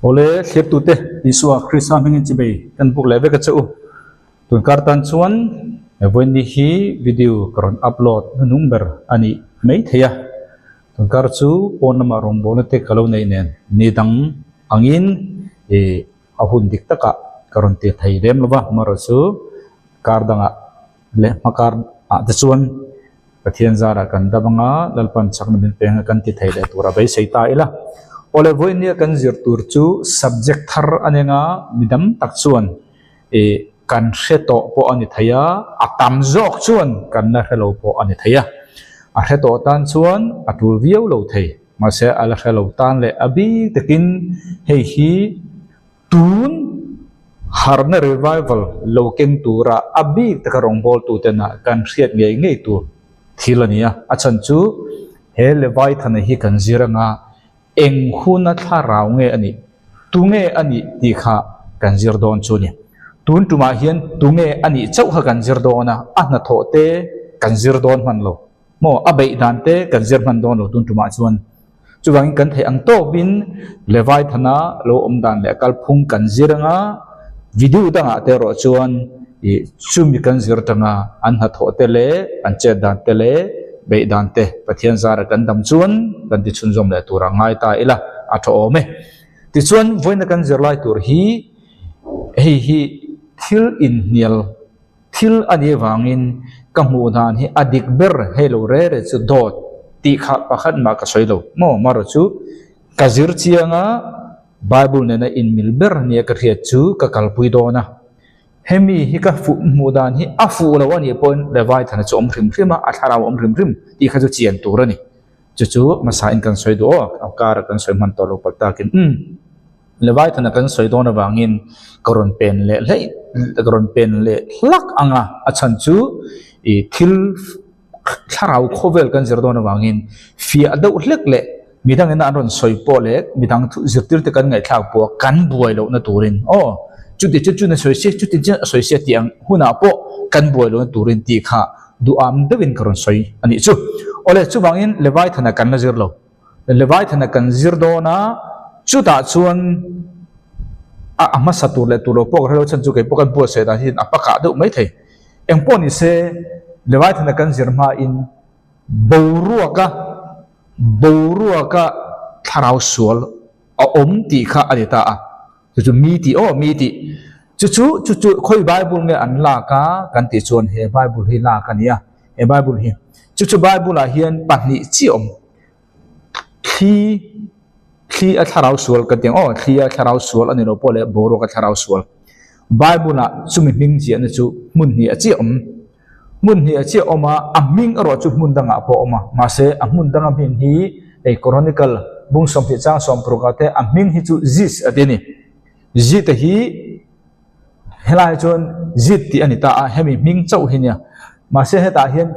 Awle thlirtute Isua Krista hmingin chibei kan buk leh vek a che u. Tunkar tan chuan vawiin hi video ka rawn upload hnuhnung ber a nih mai thei a. Tunkar chu pawn lamah rawngbawlna te ka lo neih nen ni dang angin ih a hun dik takah ka rawn ti thei lem lo va, amaherawhchu kar dangah leh hma kar ah te chuan Pathian zarah kan dam anga Lalpan chakna min peng a kan ti thei leh tura beisei ta ila. Awle vawinia kan zir tur chu subject thar a ni anga mi dam tak chuan ih kan hre tawh pawh a ni thei a, a tam zawk chuan kan la hre lo pawh a ni thei a. A hre tawh tan chuan a tul viau lo thei. Mahse a la hre lo tan leh a bik takin hei hi Tun harhna revival lo keng tura a bik taka rawngbawltutena kan hriat ngei ngei tur thil a ni a. A chhan chu he Leviathan-a hi kan zir anga eng huna thlarau nge a nih, tunge a nih tih kha kan zir dawn chu a ni. Tun tumah hian tunge a nih chauh kha kan zir dawn a, a hnathawh te kan zir dawn hman lo maw, a beih dan te kan zir hman dawn lo tun tumah chuan. Chuvangin kan theih ang tawpin Leviathana lo awm dan leh kalphung kan zir anga, video dangah te erawh chuan ih chumi kan zir tanga an hnathawh te leh an chet dan te leh beih dan te Pathian zara kan dam chuan kan ti chhunzawm leh tur a ngai ta ila a tha awm e. Tichuan vawiina kan zir lai tur hi hei hi thil inhnial Thil a nih avangin ka hmuh dan hi a dik ber hei lo re re chu dawt tih kha pakhat mah ka sawi lo maw marawh chu ka zir chiang a Bible nena inmil ber nia ka hriat chu ka kalpui dawn a, hemi hi ka fuh hmuh dan hi a fuh lo a nih pawhin Leviathan-a chu a awm hrim hrim a, a thlarau a awm hrim hrim tih kha chu chian tur a ni. Chu chu hmasa in kan sawi duh aw, a kar ah kan sawi hman tawh lo palh takin umm Leviathan a kan sawi dawn avangin ka rawn pen leh hlei ka rawn pen leh hlak ang a, a chhan chu ih thil thlarau khawvel kan zir dawn avangin fiah deuh hlek leh midang ina an rawn sawi pawh leh midang thu zirtir te kan ngaihthlak pawh kan buai lohna turin aw chuti chu chuna sawi se chuti chu a sawi se tih ang hunah pawh kan buai lohna turin tih kha Duham deuhin ka rawn sawi a nih chu. Awle, chuvangin Leviathan-a kan la zir lo. Leviathan-a kan zir dawn a, chutah chuan a a hmasa tur leh tur lo pawh ka hre lo, chhan chu kei pawh kan buatsaih dan hian a pakah deuh mai thei. Eng pawh ni se, Leviathan-a kan zir hmain boruaka boruaka thlarau sual a awm tih kha a ni ta a. Chu chu mi tih aw mi tih. Chu chu chu chu khawi Bible nge an lak a kan tih chuan he Bible hi lak a ni a, he Bible hi. Chu chu Bible ah hian pahnih chi awm. Thli thli a thlarau sual kan tih ang aw thli a thlarau sual a ni lo pawh leh boruak a thlarau sual. Bible ah chumi hming ziahna chu hmun hnih a chiah awm. Hmun hnih a chiah awm a, a hming erawh chu hmun dangah pawh a awm a. Mahse, a hmun danga hming hi hei Chronicle bung 20 chang 60 ah te a hming hi chu Ziz a ti a ni. Zit a hi helai chuan Zit tih a ni ta a, hemi hming chauh hi nia. Mahse, hetah hian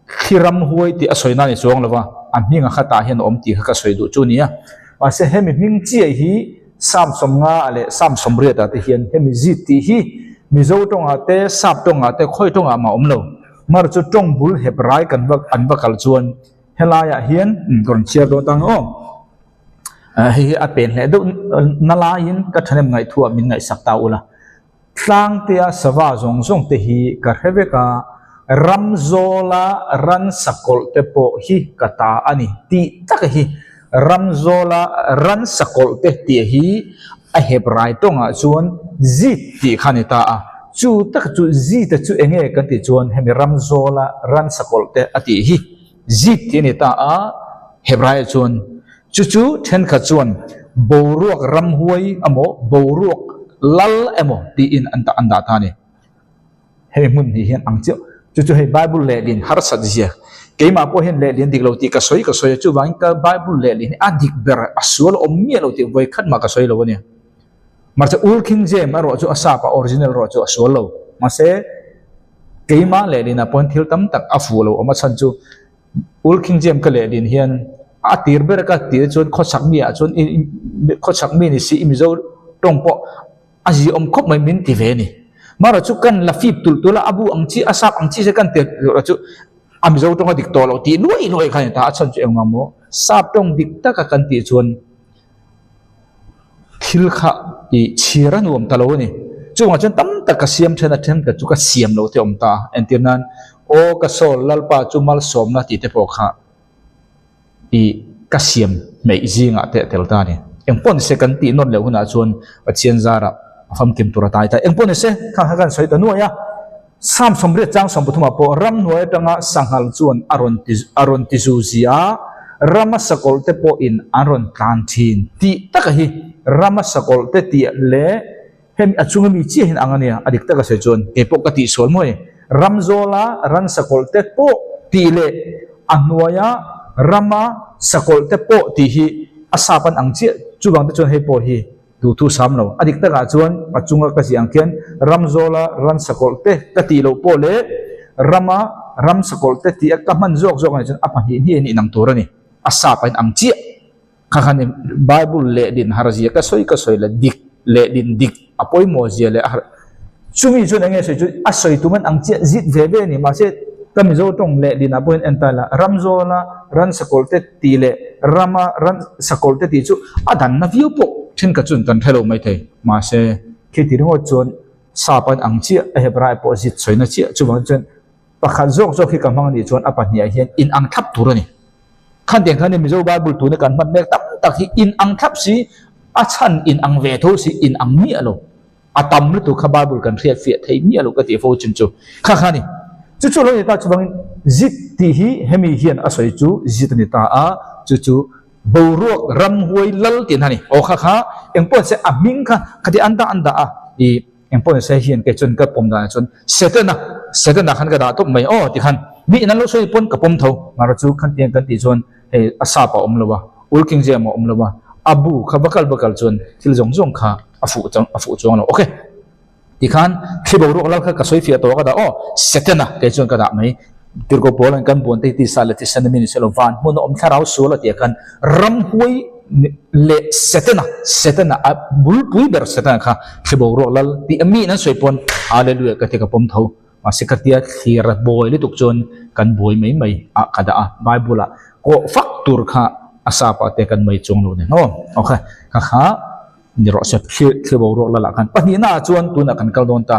thli ramhuai tih a sawi na ni chuang lo va, a hming a khatah hian a awm tih kha ka sawi duh chu a ni a. Mahse, hemi hming chiah hi Psalm 50 leh Psalm 80 ah te hian hemi zit tih hi Mizo tawngah te, Sap tawngah te, khawi tawngah mah a awm lo. Mar chu tawng bul hep rai kan va an va kal chuan helaiah hian ka rawn chhiar dawn tang aw. Hei hi a pen hleh deuh na laiin ka thahnem ngaihthua min ngaihsak ta ula. Tlangtea sava zawng zawng te hi ka hre vek a, Ramzawla ransakawlh te pawh hi ka ta a ni tih tak hi Ramzawla ransakawlh te tih hi a hep rai tawngah chuan zit tih kha a ni ta a. Chu tak chu zit a chu eng nge kan tih chuan hemi Ramzawla ransakawlh te a tih hi zit tih a ni ta a, hep raiah chuan Chu chu thenkhat chuan boruak ramhuai emaw boruak lal emaw tiin an an dah ta a ni. Hei hmun hnih hian ang chiah. Chu chu hei Bible lehlin harsat zia. Keimah pawh hian lehlin dik lo tih ka sawi ka sawi a, chuvangin ka Bible lehlin hi a dik ber a sual awm miah lo tih vawikhat mah ka sawi lo a nia. Mahse Old King James erawh chu a sap a original erawh chu a sual lo. Mahse keimah lehlinah pawhin thil tam tak a fuh lo awm a chhan chu Old King James ka lehlin hian a tir ber ka tir chuan khawchhak mi ah chuan khawchhak mi ni si i Mizo tawng pawh a zi awm khawp mai min ti ve a ni. Marawh chu kan la fip tulh tulh a, a bu ang chi a sap ang chi se kan tir erawh chu a Mizo tawng a dik tawh loh tih luai luai kha a ni ta a chhan chu engmah maw sap tawng dik taka kan tih chuan. Thil kha i chhir a nuam ta lo a ni. Chungah chuan tam tak ka siam then a then ka chu ka siam lo te awm ta a. Entir nan, Aw ka Saul, Lalpa chu malsawmna tih te pawh kha i ka siam hmeih zingah te a tel ta a ni. Engpawh nise kan tih nawn leh hunah chuan Pathian zarah a famkim tur a tai ta. Engpawh nise khang kha kan sawi ta nuai a. Psalm 80 chang 30 ah pawh ramhnuai atanga sanghal chuan a rawn ti a rawn ti zu zi a, rama sakawlh te pawhin an rawn tlan thin tih taka hi rama sakawlh te tih leh hemi a chunga mi chiah hian ang a nia, a dik taka sawi chuan kei pawh ka tihsual mawi. Ram zawla ran sakawlh te pawh tih leh a hnuaia rama sakawlh te pawh tih hi a sap an ang chiah, chuvang te chuan hei pawh hi Duh thu sam lo. A dik takah chuan a chunga ka ziah ang khian ram zawla ran sakawlh te ka tih loh pawh leh rama ram sakawlh te tih a ka hman zawk zawk a nih chuan a pahnih hnih a nih nang tur a ni. A sap a inang chiah. Kha khan Bible lehlin har zia ka sawi ka sawi la dik lehlin dik a pawimawh zia leh a har chumi chuan eng nge sawi chu a sawi tum an ang chiah zit ve ve a ni. Mahse ka Mizo tawng lehlin ah pawhin en ta ila ram zawla ran sakawlh te tih leh rama ran sakawlh te tih chu a danna viau pawh thenkhat chuan kan hre lo maithei. Mahse khi ti ringawt chuan sap an ang chiah a Hebrai pawh zit sawina chiah chuvang chuan pakhat zawk zawk hi ka hmang anih chuan a pahnih ah hian in ang thlap tur a ni. Khan tiang khan Mizo Bible tuna kan hman mek tam tak hi in ang thlap si a chhan in ang ve tho si in ang miah lo. A tam lutuk kha Bible kan hriat fiah thei miah lo ka tih fo chin chu kha kha a ni. Chu chu lo ni ta chuvangin zit tih hi hemi hian a sawi chu zit a ni ta a, chu chu boruak ramhuai lal tihna a ni. Aw kha kha engpawh se a hming kha khati an dah an dah a, i engpawh ni se hian kei chuan ka pawm danah chuan Setana, Setana khan ka dah tawp mai aw ti khan mi in an lo sawi pawn ka pawm tho. Mahra chu khan tiang kan tih chuan hei a sap a awm lo a, Ul King James a awm lo a, a bu kha va kal va kal chuan thil zawng zawng kha a fuh chang a fuh chuang lo. Ok. Tikhan thli boruak lal kha ka sawi fiah tawh a ka dah aw Setana kei chuan ka dah mai. Tirhkoh pawl an kan buan te hi tisa leh thisen a mi ni se lo van hmun a awm thlarau sual a tih ah khan ramhuai leh Setana Setana a bulpui ber Setana kha thli boruak lal tih a mi in an sawi pawn Hallelujah ka ti ka pawm tho. Mahse khatia thlir a buai lutuk chuan kan buai mai mai ah ka dah a Bible ah kawh fak tur kha a sap ah te kan mai chuang lo nen aw. Ok kha kha ni rawh se thlir thlir boruak la lah khan pahnihna ah chuan tunah kan kal dawn ta.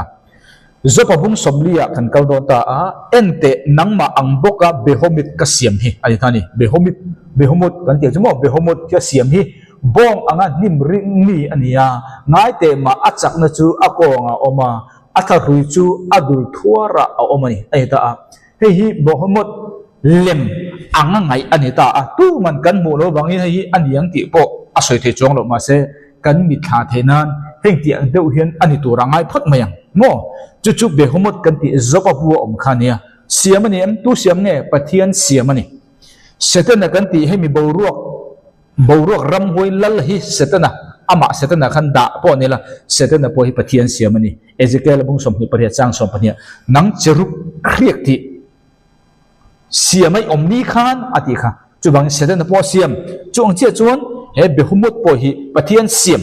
Jopa bung sawmli ah kan kal dawn ta a enteh nangmah ang bawka Behomit ka siam hi a ni ta a ni. Behomit Behomut kan tih ang chu maw Behomut hi a siam hi bawng anga hnim ring mi a ni a ngaiteh mah a chakna chu a kawngah a awm a A thlahrui chu a dul thuarah a awm a ni, a ni ta a. Hei hi Mohammed lem anga ngaih a ni ta a. Tuman kan hmuh loh vangin hei hi a ni ang tih pawh a sawi thei chuang loh. Mahse, kan mitthla theih nan heng tih ang deuh hian a ni tur a ngai phawt mai ang maw? Chu chu Behemoth kan tih Joba bu a awm kha a nia. Siam a ni em? Tu siam nge? Pathian siam a ni. Setana kan tih hemi boruak Boruak ramhuai lal hi Setana, amah Setana khan dah pawh a ni la, Setana pawh hi Pathian siam a ni. Ezekiel bung 28 chang 12, Nang cherub hriak tih siam a i awm ni khan a tih kha. Chuvangin Setana pawh a siam. Chu ang chiah chuan he Behemoth pawh hi Pathian siam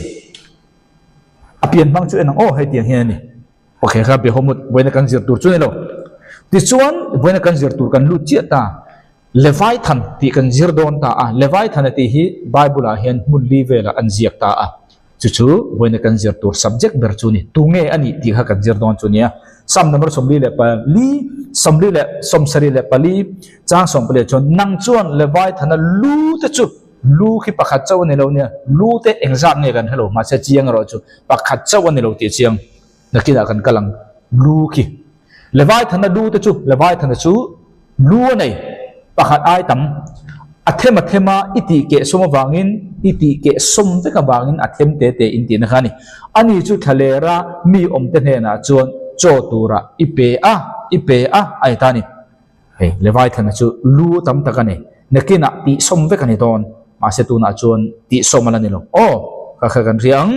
a pian hmang chu en ang aw hetiang hian a ni. Ok kha Behemoth vawiina kan zir tur chu a ni lo. Tichuan vawiina kan zir tur kan lut chiah ta. Leviathan tih kan zir dawn ta a, Leviathan a tih hi Bible ah hian hmun li velah an ziak ta a, chu chu vawiina kan zir tur subject ber chu ni, tunge a nih tih kha kan zir dawn chu nia. Psalm number 44, 34 chang 14 chuan nang chuan Leviathan a lu te chu lu khi pakhat chauh a ni lo nia, lu te engzat nge kan hre lo, mahse chiang erawh chu pakhat chauh a ni lo tih chiang nakinah kan kal ang, lu khi Leviathan a lu te chu Leviathan a chu Lu a nei, pakhat ai tam. A them a them a, i tih keh sawm avangin, i tih keh sawm vek avangin a them te te in tihna kha a ni. Ani chu thlalera mi awmte hnenah chuan chaw turah i pe a, i pe a, a ni ta a ni. Hei, Leviathan-a chu lu tam tak a nei. Nakinah tih sawm vek a ni dawn. Mahse tunah chuan tih sawm a la ni lo. Aw, ka kha kan hria ang.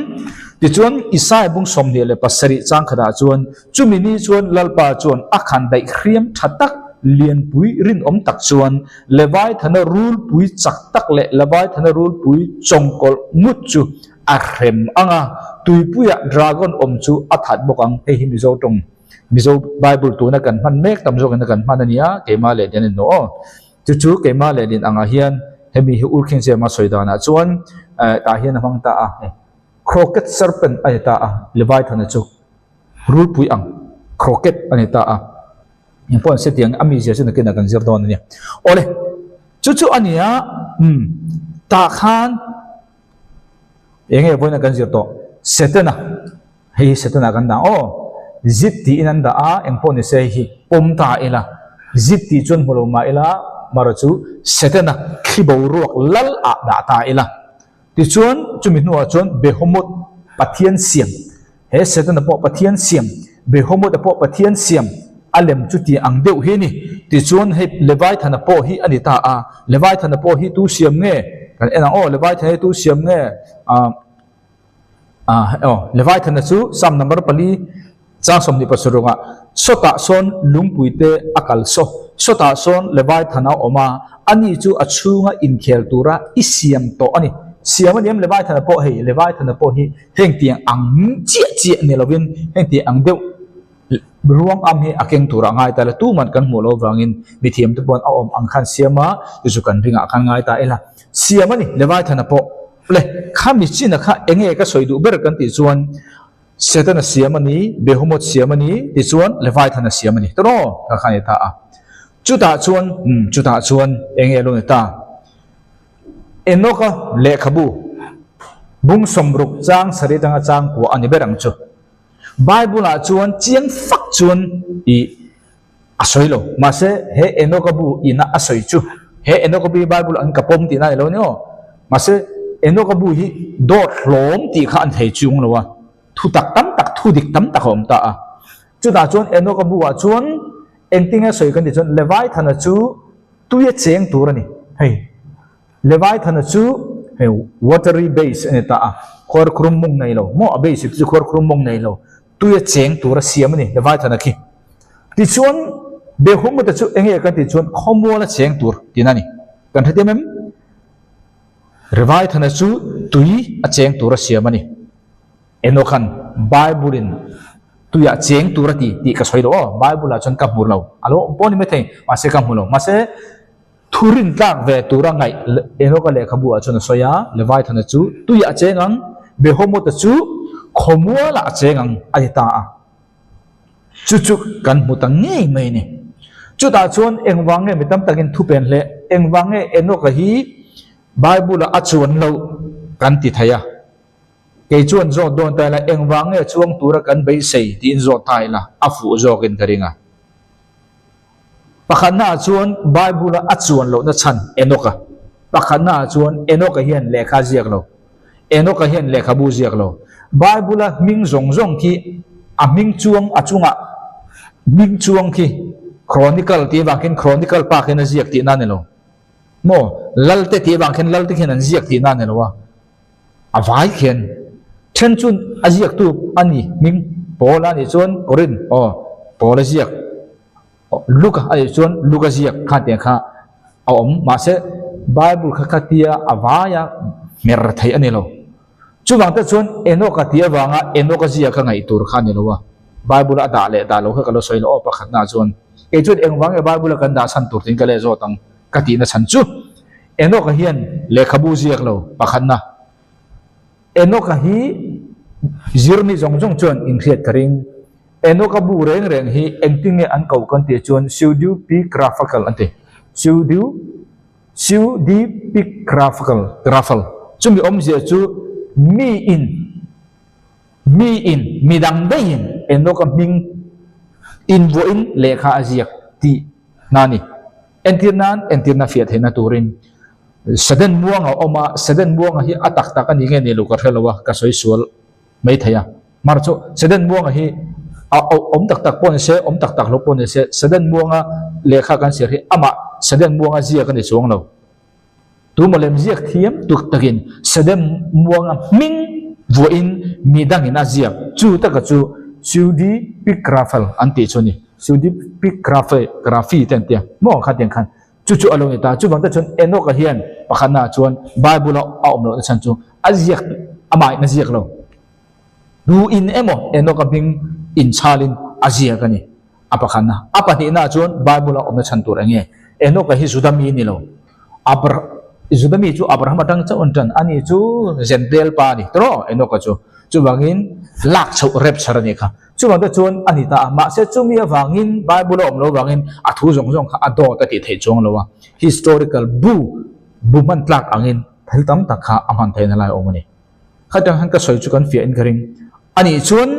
Tichuan Isaiah bung 27 chang khatah chuan, Chumi ni chuan Lalpa chuan a khan daih hriam tha tak, lianpui rinawm tak chuan Leviathana rulpui chak tak leh Leviathana rulpui chawngkawlh ngut chu a hrem ang a, tuipuiah dragon awm chu a that bawk ang. Hei hi Mizo tawng, Mizo Bible tuna kan hman mek tam zawkin a kan hman a nia, keimah leh nen a ni aw. Chu chu keimah leh lin angah hian hemi hi Ur King James a sawi danah chuan tah hian a hmang ta a. Crooked serpent a ni ta a, Leviathan-a chu rulpui ang crooked a ni ta a. Engpawh an hre tiang a mizia chu nakinah kan zir dawn a nia. Awle, chu chu a nia, umm, tah khan eng nge vawiin kan zir tawh? Setana, hei hi Setana kan dah aw, zit tiin an dah a, engpawh ni se hei hi pawm ta ila, zit tih chuan hmu lo mah ila, marawh chu Setana thli boruak lal ah dah ta ila. Tichuan, chumi hnuah chuan Behemoth Pathian siam, he Setana pawh Pathian siam, Behemoth-a pawh Pathian siam, a lem chu ti ang deuh hi a ni. Tichuan, hei Leviathan-a pawh hi a ni ta a, Leviathan-a pawh hi tu siam nge? Kan en ang aw, Leviathan hi tu siam nge? Ah, ah, aw, Leviathan-a chu Psalm number pali Chang 27 ah, Sawtah sawn lungpuite a kal saw, sawtah sawn Leviathan a awm a, ani chu a chhunga inkhel tura i siam tawh a ni. Siam a ni em Leviathan-a pawh hei, Leviathan-a pawh hi heng tiang ang chiah chiah ni lovin heng tiang ang deuh ruang am hi a keng turah ngai ta ila, tuman kan hmuh loh avangin mithiam te pawhin a awm ang khan siam a, chu chu kan ringah khan ngai ta ila. Siam a ni Leviathan-a pawh. Le, khami chin-a kha enge ka sawi duh ber kan tih chuan, Setana siam a ni, Behemoth siam a ni, tichuan Leviathan a siam a ni. Tawh ka kha a ni ta a. Chutah chuan, umm, chutah chuan eng nge lo ni ta? Enoch-a lehkhabu bung 60 chang sarih atanga chang kua a ni ber ang chu. Bible-ah chuan chiang fak chuan i a sawi lo. Mahse, he Enoch-a bu ina a sawi chu, he Enoch-a bu hi Bible an ka pawm tihna a ni lo ni aw. Mahse, Enoch-a bu hi dawt hlawm tih kha an thei chung lo a, thu tak tam tak, thu dik tam tak a awm ta a. Chutah chuan Enoch-a bu-ah chuan engtin nge sawi kan tih chuan Leviathan-a chu tuia cheng tur a ni. Hei, Leviathan-a chu hei watery base a ni ta a, khuarkhurum mawng nei lo maw, a base chu khuarkhurum mawng nei lo, tuia cheng tur a siam a ni Leviathan-a khi. Tichuan, Behemoth-a chu eng nge kan tih chuan khawmuala cheng tur tihna a ni. Kan hrethiam em? Leviathan-a chu tui a cheng tur a siam a ni. Enoch-a'n Bible-in tuiah cheng tur a ti tih ka sawi lo aw, Bible-ah chuan ka hmu lo. A lo awm pawh a ni maithei, mahse ka hmu lo. Mahse, Thu rintlak ve tura ngaih Enoch-a lehkhabu-ah chuan a sawi a, Leviathan-a chu tuiah a cheng ang, Behemoth-a chu khawmualah a cheng ang a ti ta a. Chu chu kan hmu ta ngei mai a ni. Chutah chuan engvang nge mi tam takin thu pen hle, engvang nge Enoch-a hi Bible-ah a chuan loh kan ti thei a. Kei chuan zawt dawn ta ila, engvang nge chuang tura kan beisei tiin zawt ta ila, a fuh zawkin ka ring a. Pakhatnaah chuan Bible-a a chuan lohna chhan Enoch-a. Pakhatnaah chuan Enoch-a hian lehkha a ziak lo. Enoch-a hian lehkhabu ziak lo. Bible-a hming zawng zawng khi a hming chuang a chungah hming chuang khi Chronicle tih avang khian Chronicle pa khian a ziak tihna a ni lo. Maw? Lalte tih avang khian Lalte khian an ziak tihna a ni lo a. A vai khian then chu a ziaktu a ni hming Paul a nih chuan Korin aw Paul a ziak Luka a nih chuan Luka ziak kha tiang kha a awm mahse Bible kha khatia a vaia hmer theih a ni lo. Chuvang te chuan Enoch a tih avanga Enoch a ziak a ngaih tur kha a ni lo a, Bible a dah leh dah lo kha ka lo sawi lo aw pakhatna chuan kei chuan engvang nge Bible a kan dah chhan tur tiin ka leh zawt ang ka tihna chhan chu Enoch-a hian lehkhabu ziak lo pakhatna. Enoch-a hi zirni zawng zawng chuan inhriat ka ring. Enoch-a bu reng reng hi engtin nge an koh kan tih chuan pseudepigraphical an ti. Pseudo, pseudepigraphical, graphal. Chumi awmzia chu miin, miin, midang daihin Enoch-a hming invuahin lehkha a ziak tih hna a ni. Entir nan, entirna fiah theihna turin Seden Muanga a awm a, Seden Muanga hi a tak tak a ni nge ni lo ka hre lo a, ka sawi sual mai thei a. Mar chu Seden Muanga hi a awm tak tak pawh ni se, awm tak tak lo pawh ni se, Seden Muanga lehkha kan chhiar hi amah Seden Muanga ziak a ni chuang lo. Tu maw lem ziak thiam tuk takin Seden Muanga hming vuahin mi dangin a ziak chu taka chu Sudi Pikrafel an tih chu a ni. Pseudepigraphy te an tia maw khatiang khan chu chu a lo ni ta. Chuvang te chuan Enoch-a hian pakhatnaah chuan Bible-a a awm lohna chhan chu a ziak amahin a ziak lo. Duhin emaw Enoch-a hming inchhalin a ziak a ni a pakhatna. A pahnihnaah chuan Bible-a awmna chhan tur eng nge? Enoch-a hi Juda mi ni lo. Abra. Juda mi chu Abraham atang chauh an tan. Ani chu Jentail pa a ni tawh Enoch-a chu. Chuvangin lak chhoh rapture a nih kha. Chuvang te chuan a ni ta a. Mahse chumi avangin Bible a awm lo avangin a thu zawng zawng kha a dawt a tih theih chuang lo a. Historical bu, bu hman tlak angin thil tam tak kha a hman theihna lai a awm a ni. Khatang khan ka sawi chu kan fiah in ka ring. Anih chuan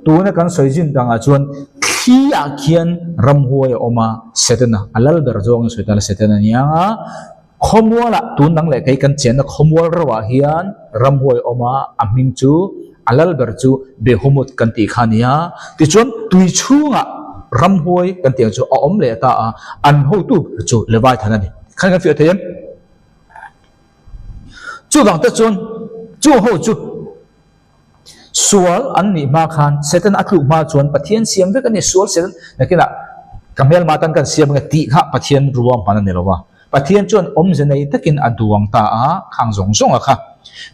tuna kan sawi zin dangah chuan thli ah khian ramhuai a awm a, Setana a lal ber zawng in sawi ta la Setana a nia a, khawmual ah tun dang leh kei kan chenna khawmual rauh ah hian ramhuai a awm a, a hming chu a lal ber chu Behemoth kan tih kha a nia. Tichuan tui chhungah ramhuai kan tih ang chu a awm leh ta a, an hotu ber chu Leviathan a ni. Khan kan fiah thei em? Chuvang te chuan chu ho chu sual an nih hma khan Satan a tluk hma chuan Pathian siam vek a ni sual Satan nakinah ka hmelma tan kan siam ange tih kha Pathian ruang hman a ni lo va. Pathian chuan awmze nei takin a duang ta a khang zawng zawng a kha.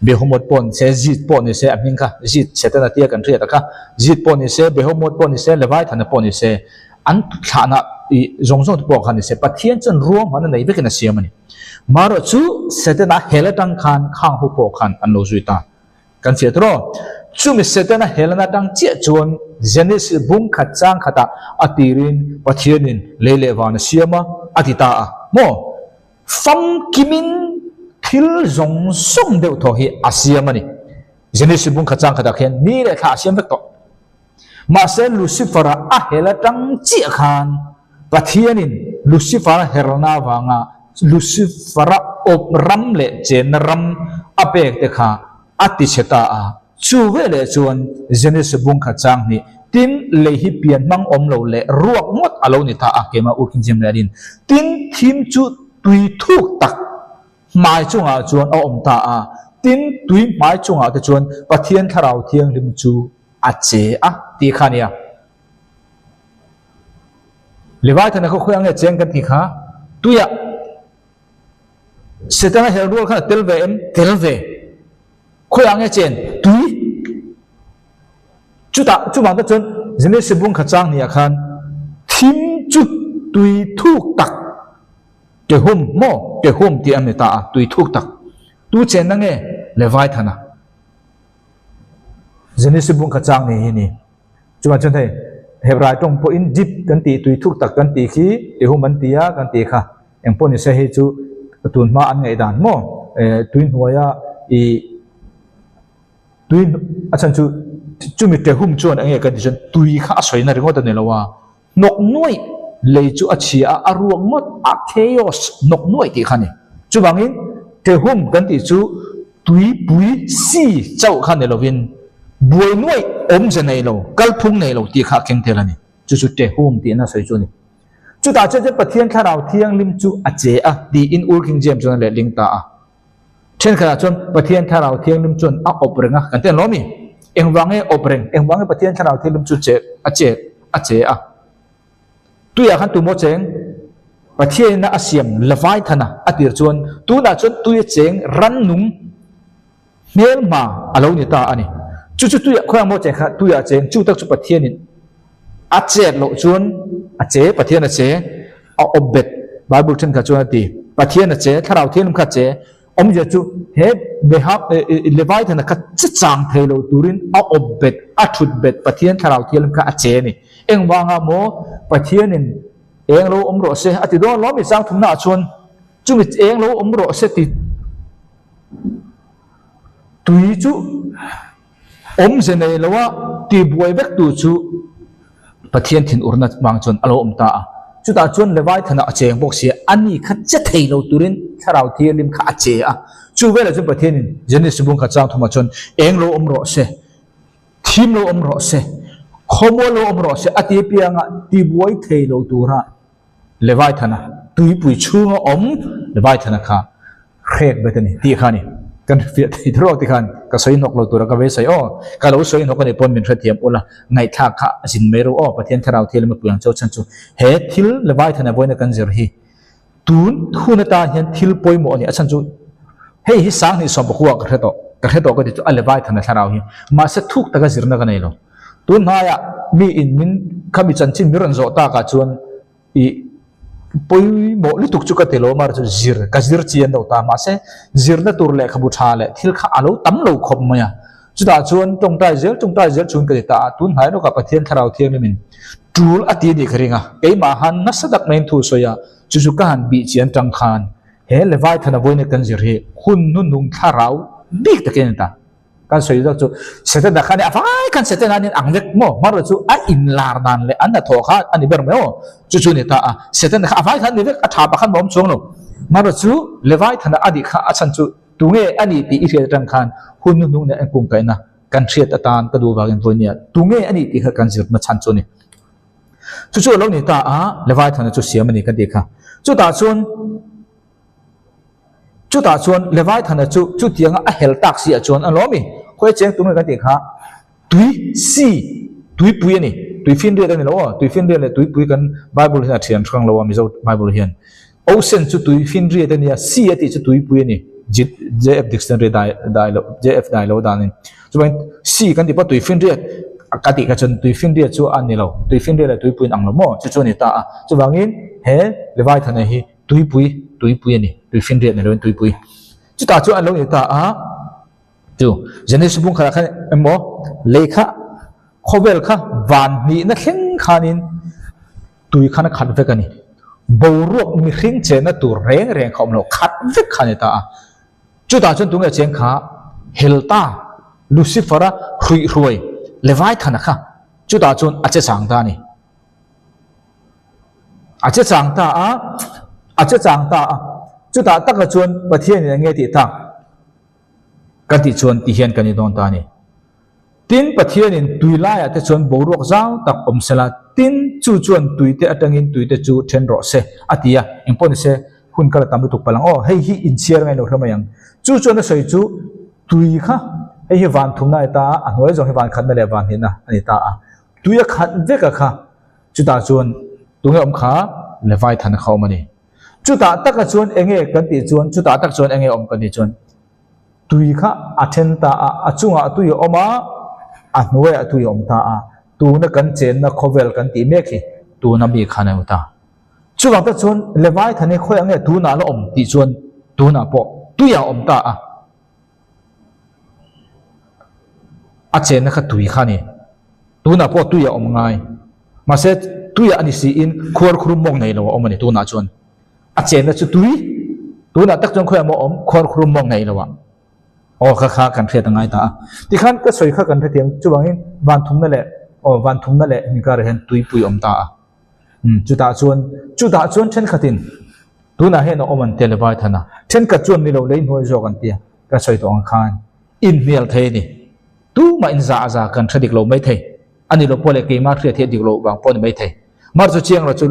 Behemoth pawh ni se Zit pawh ni se a hming kha Zit Satan a tia kan hriat a kha Zit pawh ni se Behemoth pawh ni se Leviathan-a pawh ni se an thlahna ih zawng zawng te pawh kha ni se Pathian chuan ruang hman a nei vekin a siam a ni. Marawh chu Setana hel atang khan khang ho pawh khan an lo zui ta. Kan fiah tawh. Chumi Setana helna atang chiah chuan Genesis bung khat chang khatah a tirin Pathianin lei leh van a siam a, a ti ta a. Maw? Famkimin thil zawng zawng deuh thaw hi a siam a ni. Genesis bung khat chang khatah khian ni leh thla a siam vek tawh. Mahse Lucifer-a a hel atang chiah khan Pathianin Lucifer-a herna avanga Lucifer-a awp ram leh chenna ram a pek te kha a ti chhe ta a. Chu veleh chuan Genesis bung khat chang hnih, Tin, lei hi pian hmang awm lo leh ruak ngawt a lo ni ta a, keimah Ur King James leh a din. Tin, thim chu tui thuk tak hmai chungah chuan a awm ta a. Tin, tui hmai chungah te chuan Pathian Thlarau Thianghlim chu a che a tih kha a nia. Leviathan-a khaw khawi ang nge cheng kan tih kha tuiah Setana hel rual khan a tel ve em? Tel ve. Khawi ang nge chen? Tui. Chutah chuvang te chuan Genesis bung kha chang hniah khan thim chu tui thuk tak Tehum maw? Tehum tih a ni ta a, tui thuk tak. Tu chenna nge Leviathan-a? Genesis bung kha chang ni hi ni. Chuan chuan hei Hebrai tawng pawhin dip kan tih tui thuk tak kan tih khi tihum an ti a kan tih kha. Eng pawh ni se hei chu tun hma an ngaih dan maw tui hnuaia ih tui a chhan chu chumi tehum chuan eng nge kan tih chuan tui kha a sawina ringawt a ni lo a. Hnawk nuaih lei chu a chhia a, a ruak ngawt a, chaos hnawk nuaih tih kha a ni. Chuvangin Tehum kan tih chu tuipui sea chauh kha ni lovin buai nuaih awmze nei lo, kalphung nei lo tih kha a keng tel a ni. Chu chu Tehum tihna sawi chu a ni. Chutah chuan chuan Pathian Thlarau Thianghlim chu a che a tiin Ur King James chuan a letling ta a. Thenkhatah chuan Pathian Thlarau Thianghlim chuan a awp reng a, kan ti ang lo mi? Engvang nge awp reng? Engvang nge Pathian Thlarau Thianghlim chu che a che a che a? Tuiah khan tumaw cheng? Pathianina a siam la vai than a, a tir chuan tunah chuan tui a cheng rannung hmelhma a lo ni ta a ni. Chu chu tuiah khawiah maw cheng kha tuiah a cheng, chu tak chu Pathianin a chet loh chuan a che, Pathian a che. A awp bet, Bible thenkhat chuan a ti. Pathian a che, Thlarau Thianghlim kha a che. Awmzia chu he Beha, Leviathan-a kha che chang thei lo turin a awp bet, a thut bet, Pathian Thlarau Thianghlim kha a che a ni. Engvanga maw Pathianin eng lo awm rawh se a ti dawn lo mi chang thumnaah chuan chumi eng lo awm rawh se ti tui chu Awmze nei loa tibuai vek tu chu Pathian thinurna vang chuan a lo awm ta a. Chutah chuan Leviathan-ah a cheng bawk si a, ani kha che thei lo turin Thlarau Thianghlim kha a che a. Chu velah chuan Pathianin Genesis bung khat chang thumah chuan eng lo awm rawh se, thim lo awm rawh se, khawmual lo awm rawh se a ti apianga tibuai thei lo tura Leviathan-a tuipui chhunga awm Leviathan-a kha hrek bet a ni tih kha a ni. Kan fiah thei tho ti khan ka sawi hnawk lo tura ka beisai aw. Ka lo sawi hnawk a nih pawn min hrethiam ula ngaihthlak kha a zin mai ru aw. Pathian Thlarau thil emaw pui ang chauh chhan chu he thil Leviathan-a vawiina kan zir hi tun hun atan hian thil pawimawh a ni. A chhan chu hei hi sanghnih sawmpakua ka hre tawh ka hre tawh ka ti chu a Leviathan-a thlarau hi mahse thuk taka zirna ka nei lo. Tun hnaiah mi in min khami chanchin mi rawn zawh takah chuan ih. Pawimawh lutuk chu ka ti lo mar chu zir ka zir chian deuh ta mahse zirna tur lehkhabu tha leh thil kha a lo tam lo khawp mai a. Chutah chuan tawngtai zel tawngtai zel chhung ka ti ta a, tun hnai lawkah Pathian Thlarau Thianghlimin tul a ti anih ka ring a, keimah han nasa tak maiin thu sawi a, chu chu ka han bih chian tang khan he Leviathan a vawiin kan zir hi hun hnuhnung thlarau bik takin a ni ta. Kan sawi zawk chu Setana khan a vai khan Setana an in ang vek maw? Hmar chu a inlar dan leh an hnathawh kha a ni ber mai aw. Chu chu a ni ta a, Setana kha a vai khan a ni vek, a tha pakhat mah a awm chuang lo. Hmar chu Leviathan a nih kha a chhan chu tunge a nih tih i hriat atang khan hun hnuhnung nen an kungkaihna kan hriat atan ka duh vangin vawinia tunge a nih tih kha kan zirna chhan chu a ni. Chu chu a lo ni ta a, Leviathan chu siam a ni kan tih kha. Chutah chuan. Chutah chuan Leviathana chu chutianga a hel tak si ah chuan a lawm i, khawi cheng tur nge kan tih kha tui, sea, tuipui a ni, tuifinriat a ni lo aw, tuifinriat leh tuipui kan Bible hian a thian hrang lo a Mizo Bible hian. Ocean chu tuifinriat a nia, sea a tih chu tuipui a ni, JF dictionary dai dai lo JF dai lo danin. Chuvangin sea kan tih pawh tuifinriat ka tih kha chuan tuifinriat chu a ni lo, tuifinriat leh tuipui in ang lo maw chu chu a ni ta a. Chuvangin he Leviathana hi Tuipui, tuipui a ni, tuifinriat ni loin tuipui. Chutah chuan an lo ni ta a, chu Genesis bung khatah khan emaw lei kha khawvel kha van hnihna thleng khanin tui khan a khat vek a ni. Boruak mihring chenna tur reng reng kha awm lo, khat vek kha a ni ta a. Chutah chuan tunge cheng kha Helta, Lucifer-a hruihhruai Leviathan-a kha chutah chuan a che chang ta a ni. A che chang ta a, a che chang ta a. Chutah takah chuan Pathianin eng nge tih tak ka tih chuan ti hian kan i dawn ta a ni. Tin, Pathianin tui laiah te chuan boruak zau tak awm sela, tin, chu chuan tuite atangin tuite chu then rawh se, a ti a. Engpawh ni se, hun ka la tam lutuk palh ang aw, hei hi inchhiar ngaih lo hre mai ang. Chu chuan a sawi chu tui kha, hei hi van thumna a ni ta a, a hnuai zawng hi van khatna leh van hnihna a ni ta a. Tui a khat vek a kha, chutah chuan tunge awm kha Leviathan kha awm a ni. Chutah takah chuan enge kan tih chuan, chutah tak chuan enge awm kan tih chuan tui kha a then ta a, a chungah tui a awm a, a hnuaiah tui a awm ta a, tuna kan chenna khawvel kan tih mek hi tuna mi khan a awm ta. Chuvang tak chuan Leviathan hi khawiah nge tunah la awm tih chuan tunah pawh tuiah a awm ta a. A chenna kha tui kha a ni. Tunah pawh tui a awm ngai. Mahse, tuiah a ni siin khuar khurum mawng nei lo a awm a ni tunah chuan. A chenna chu tui. Tunah tak chuan khawiah maw a awm khuar khurum mawng nei lo ah. Aw kha kha kan hriat a ngai ta a. Tikhan ka sawi kha kan hrethiam chuvangin van thumna leh aw van thumna leh hemi karah hian tuipui a awm ta a. Umm chutah chuan chutah chuan thenkhatin tunah hian a awm an tia Leviathan a, thenkhat chuan ni lo lei hnuai zawk an tia ka sawi tawh ang khan inhnial thei a ni. Tumah in za a za kan hre dik lo mai thei a ni lo pawh leh keimah hriat hi a dik loh vang pawh a ni mai thei. Mar chu chiang lo chu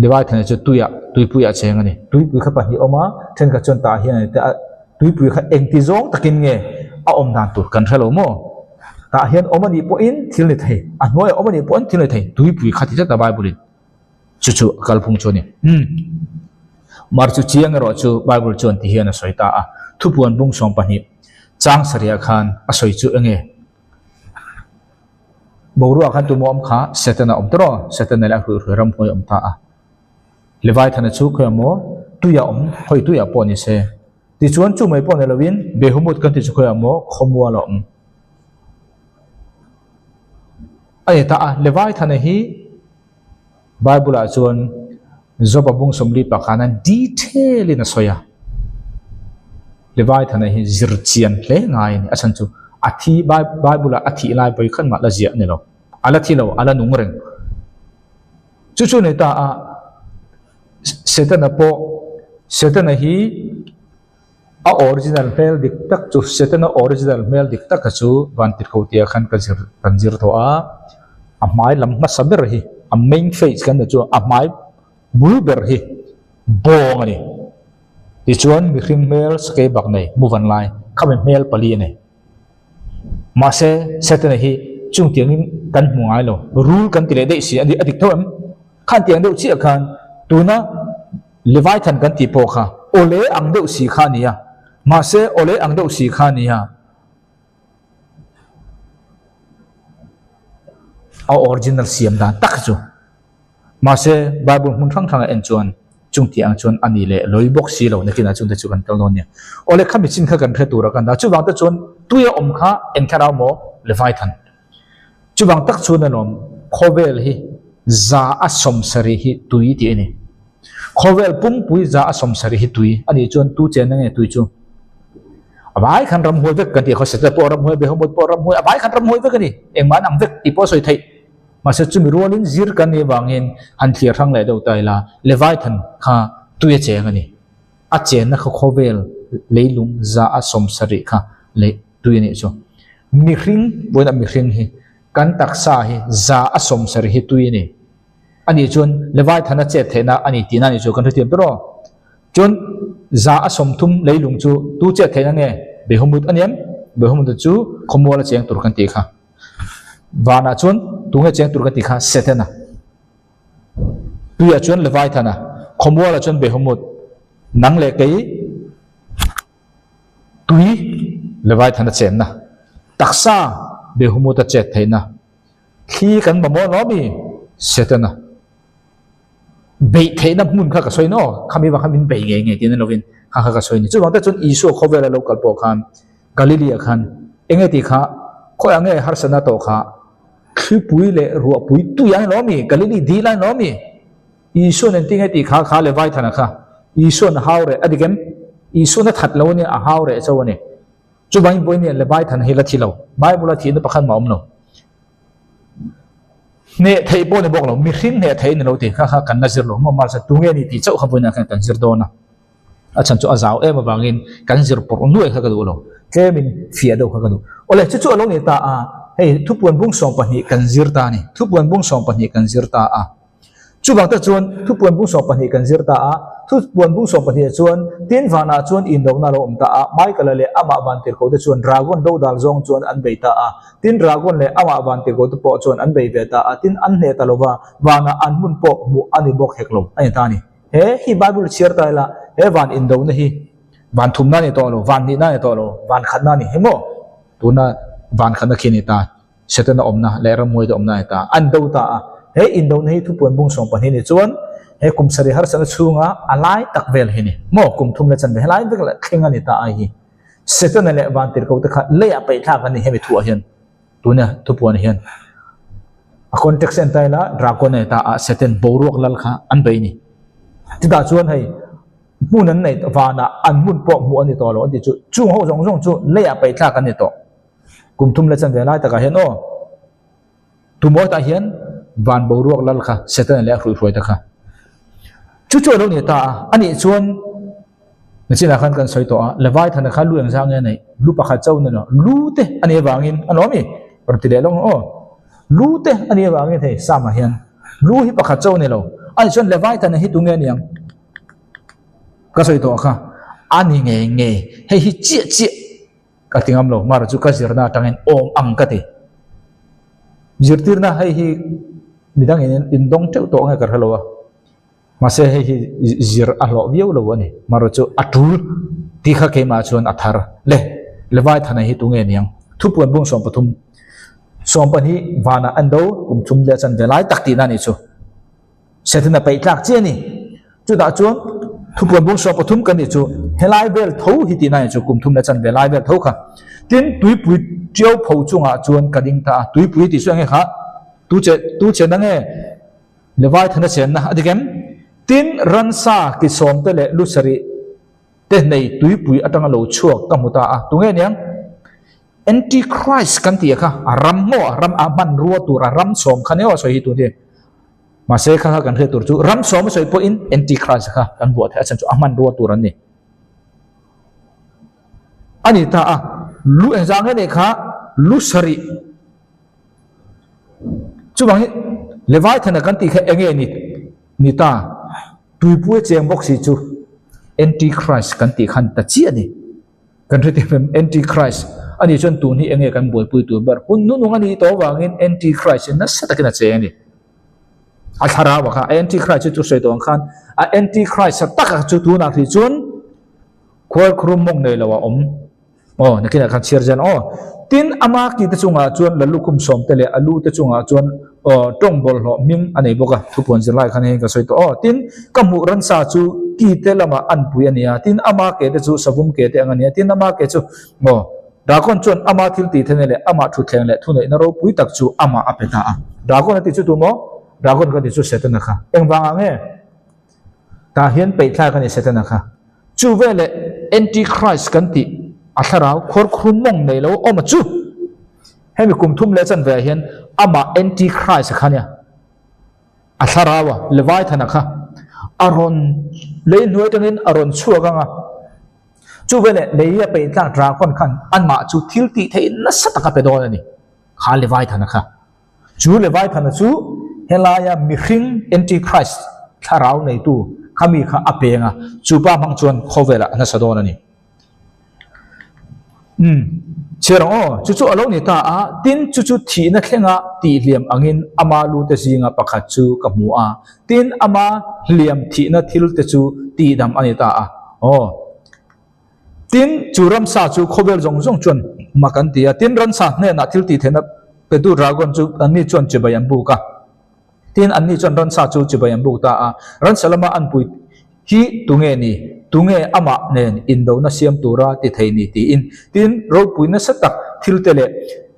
Leviathan chu tuiah tuipuiah cheng a ni. Tuipui kha pahnih awm a, thenkhat chuan tah hian an ti a, tuipui kha engti zawng takin nge a awm dan tur kan hre lo maw? Tah hian awm a nih pawhin thil ni thei, a hnuaiah awm a nih pawhin thil ni thei, tuipui kha ti tlat a Bible in chu chu a kalphung chu a ni. Umm. Mar chu chiang erawh chu Bible chuan ti hian a sawi ta a, thupuan bung 12 chang sarihah khan a sawi chu enge? Boruak khan tumaw awm kha Setana awm tawh rawh, Setana leh a hruihhruai ramhnuai awm ta a. Leviathana chu khawiah maw tuiah awm, khawi tuiah pawh ni se. Tichuan chu mai pawh ni lovin Behumut kan tih chu khawiah maw khawmual a awm. A ni ta a, Leviathana hi Bible ah chuan Job-a bung 40 pakhat an detail in a sawi a. Leviathana hi zir chian hle ngai a ni. A chhan chu a thi Bible ah a thih lai vawi khat mah la ziah a ni lo. A la thi lo, a la nung reng. Chu chu ni ta a, Setana pawh, Setana hi a original hmel dik tak chu, Setana original hmel dik tak kha chu Vantirhkoh tia khan ka zir, kan zir tawh a, a hmai lam hmasa ber hi, a main face kan tih chu a hmai bul ber hi bawng a ni. Tichuan mihring hmel sakei bak nei, muvan lai, khami hmel pali a nei. Mahse, Setana hi chung tiangin kan hmu ngai lo. Rul kan ti leh daih si a a dik tho em? Khan tiang deuh chiah khan tuna Leviathan kan tih pawh kha awle ang deuh si kha a ni a. Mahse, awle ang deuh si kha a ni a. A original siam dan tak chu. Mahse, Bible hmun hrang hranga en chuan chung tih ang chuan a ni leh lawi bawk si lo nakinah chungte chu kan kal dawn nia. Awle khami chin kha kan hre tura kan dah. Chuvang te chuan tui a awm kha eng thlarau maw Leviathan. Chuvang tak chuan alawm khawvel hi za a sawmsarih hi tui tih a ni. Khawvel pumpui za a sawmsarih hi tui a nih chuan tu chenna nge tui chu? A vai khan ramhuai vek kan tih a, khawsatna pawh ramhuai, Behemoth pawh ramhuai, a vai khan ramhuai vek a ni. Engmah an ang vek tih pawh a sawi theih. Mahse chumi rualin zir kan nih avangin han thlir hrang leh deuh ta ila, Leviathan kha tui a cheng a ni. A chenna kha khawvel leilung za a sawmsarih kha leh tui a nih chu. Mihring, vawiinah mihring hi kan taksa hi za a sawmsarih hi tui a ni. A nih chuan Leviathan a chet theihna a ni tihna a nih chu kan hrethiam ber aw. Chuan za a 30 leilung chu tu chet theihna nge? Behumut a niam, Behumut chu khawmual a cheng tur kan tih kha. Vanah chuan tunge cheng tur ka ti kha Setana. Tuiah chuan Leviathana, khawmualah chuan Behemoth, nang leh kei tui Leviathana chenna, taksa Behemoth-a chet theihna, thli kan mamawh lo mi Setana. Beih theihna hmun kha ka sawi no, khami vang kha min bei ngei ngei tihna lovin kha kha ka sawi ni. Chuvang te chuan Isua khawvela lo kal pawh khan Galilea khan enge tih kha khawiah nge harsatna tawh kha thlipui leh ruahpui tui a ni lo mi, Galilea dil a ni lo mi? Isua'n engtin nge tih kha kha le Vaithana kha Isua'n a hau reh a dik em? Isua'n a that lo a nia a hau reh chauh a ni. Chuvangin pawhin le Vaithana hi la thi lo, Bible a thihna pakhat mah a awm lo. Hneh theih pawh ni bawk lo, mihring hneh theih a ni lo tih kha kha kan la zir lo maw? Mahse tunge ni tih chauh kha vawiinah khan kan zir dawn a. A chhan chu a zau em avangin kan zir pawrh nuai kha ka duh lo, tlemin fiah deuh kha ka duh. Awle, chu chu a lo ni ta a, hei thupuan bung 12 kan zir ta a ni, thupuan bung 12 kan zir ta a. Chuvang te chuan thupuan bung 12 kan zir ta a, thupuan bung 12 ah chuan tin vanah chuan indawkna a lo awm ta a, Michael-a leh amah vantirhkoh te chuan Dragon dodal zawng chuan an bei ta a, tin Dragon leh amah vantirhkoh te pawh chuan an bei ve ta a, tin an hneh ta lo va, vanah an hmun pawh hmuh a ni bawk hek lo a ni ta a ni. He hi Bible chhiar ta ila, he van indona hi van thumna a ni tawh lo, van hnihna a ni tawh lo, van khatna a ni hi maw? Tuna van khatna khi a ni ta, Setana awmna leh ramhuaite awmna a ni ta, an do ta a. He indona hi thupuan bung 12 ni chuan he kum sarih harsatna chhunga a lai tak vel hi ni maw? Kum thum leh chanve helai vek leh thleng a ni ta ai hi. Setana leh vantirhkohte kha leiah peihthlak an ni hemi thuah hian. Tuna thupuan hian a context en ta ila dragon a ni ta a Satan boruak lal kha an bei ni. Chutah chuan hei hmun an nei vanah an hmun pawh hmuh a ni tawh lo an tih chu chung ho zawng zawng chu leiah peihthlak an ni tawh. Kum thum leh chanve lai takah hian aw tumawi tah hian van boruak lal kha Satan leh a hruihhruai te kha chu chu a lo ni ta a anih chuan Nachinah khan kan sawi tawh a, Leviathan-a kha lu engzah nge a neih? Lu pakhat chauh ni lo, lu te a nih avangin a lawm i? Rawn ti leh lawk ang aw. Lu te a nih avangin hei Psalm-ah hian lu hi pakhat chauh a ni lo. A nih chuan Leviathan-a hi tunge a ni ang? Ka sawi tawh kha a ni ngei ngei. Hei hi chiah chiah ka ti ngam lo, mara chu ka zirna atangin awm ang ka ti. Zirtirna hei hi midangin indawng teuh tawh nge ka hre lo a. Mahse hei hi zir a hlawh viau lo a ni. Marawh chu a tul tih kha keimah chuan a thar. Le, Leviathan-a hi tunge niang? Thupuan bung 13, 12 vanah an do kum thum leh chanve lai tak tihna a nih chu. Setana peih tlak chiah a ni. Chutah chuan thupuan bung 13 kan nih chu helai vel tho hi tihna a nih chu, kum thum leh chanve lai vel tho kha. Tin, tuipui tiau pho chungah chuan ka ding ta a. Tuipui tih chu enge kha? Tu che, tu chena nge? Leviathan-a chenna a dik em? Tin, ransa ki sawmte leh lu sarih te nei tuipui atanga lo chhuak ka hmu ta a. Tunge niang? Antichrist kan tih a kha, a ram maw, a ram a hmanrua tur, a ram sawm kha nia aw sawi hi tun hi. Mahse kha kha kan hriat tur chu ram sawm a sawi pawhin Antichrist kha kan buah theih a chhan chu a hmanrua tur an ni. A ni ta a, lu engzah nge nei kha lu sarih. Chuvang hi Leviathan-a kan tih kha eng nge ni ni ta? Tuipui a cheng bawk si chu Antichrist kan tih khan ta chiah a ni. Kan hre tih em? Antichrist a nih chuan tun hi eng nge kan buaipui tur ber? Hun nunung a nih tawh avangin Antichrist hi nasa takin a cheng a ni. A thlarau ah kha a Antichrist chu chu sawi tawh ang khan a Antichrist a taka chu tunah hrih chuan khuarkhurum mawng nei lo a awm. Aw, nakinah khan chhiar zel aw. Tin, ama ki te chungah chuan la lukhum sawmte leh a lu te chungah chuan Aw, tawng bawlhhlawh hming a nei bawk a, thupuan zir lai khan hei ka sawi tawh aw. Tin, ka hmuh ransa chu ki te lamah an pui a nia, tin ama ke te chu savum ke te ang a nia, tin ama ke chu maw Dragon chuan ama thil tih theihna leh amah thutthleng leh thuneihna ropui tak chu amah a pe ta a. Dragon a tih chu tu maw? Dragon ka tih chu Setana kha. Engvangah nge tah hian peihthlak a ni Setana kha? Chu veleh Antichrist kan tih a thlarau khuarkhur mawng nei lo awm a chu! Hemi kum thum leh chanve ah hian amah Antichrist a kha nia, a thlarau a, Leviathan a kha a rawn lei hnuai atangin a rawn chhuak ang a, chu veleh lei a peih tlak dragon khan amah chu thil tih theih nasa tak a pe dawn a ni, kha Leviathan a kha. Chu Leviathan a chu helaia mihring Antichrist thlarau neitu kha mi kha a peng a, chu pa hmang chuan khawvelah a nasa dawn a ni. Umm, chhiar ang aw, chu chu a lo ni ta a, tin chu chu thihna thlenga tihhliam angin ama lute zinga pakhat chu ka hmu a, tin ama hliam thihna thil te chu tihdam a ni ta a, aw. Tin, chu ramsa chu khawvel zawng zawng chuan mak an ti a, tin ramsa hnenah thil tihtheihna petu dragon chu anni chuan chibai an buk a. Tin, anni chuan ransa chu chibai an buk ta a. Ransa lama an pui hi tunge ni? Tunge amah nen indona siam tura ti thei ni? tiin. Tin, ropui nasa tak thilte leh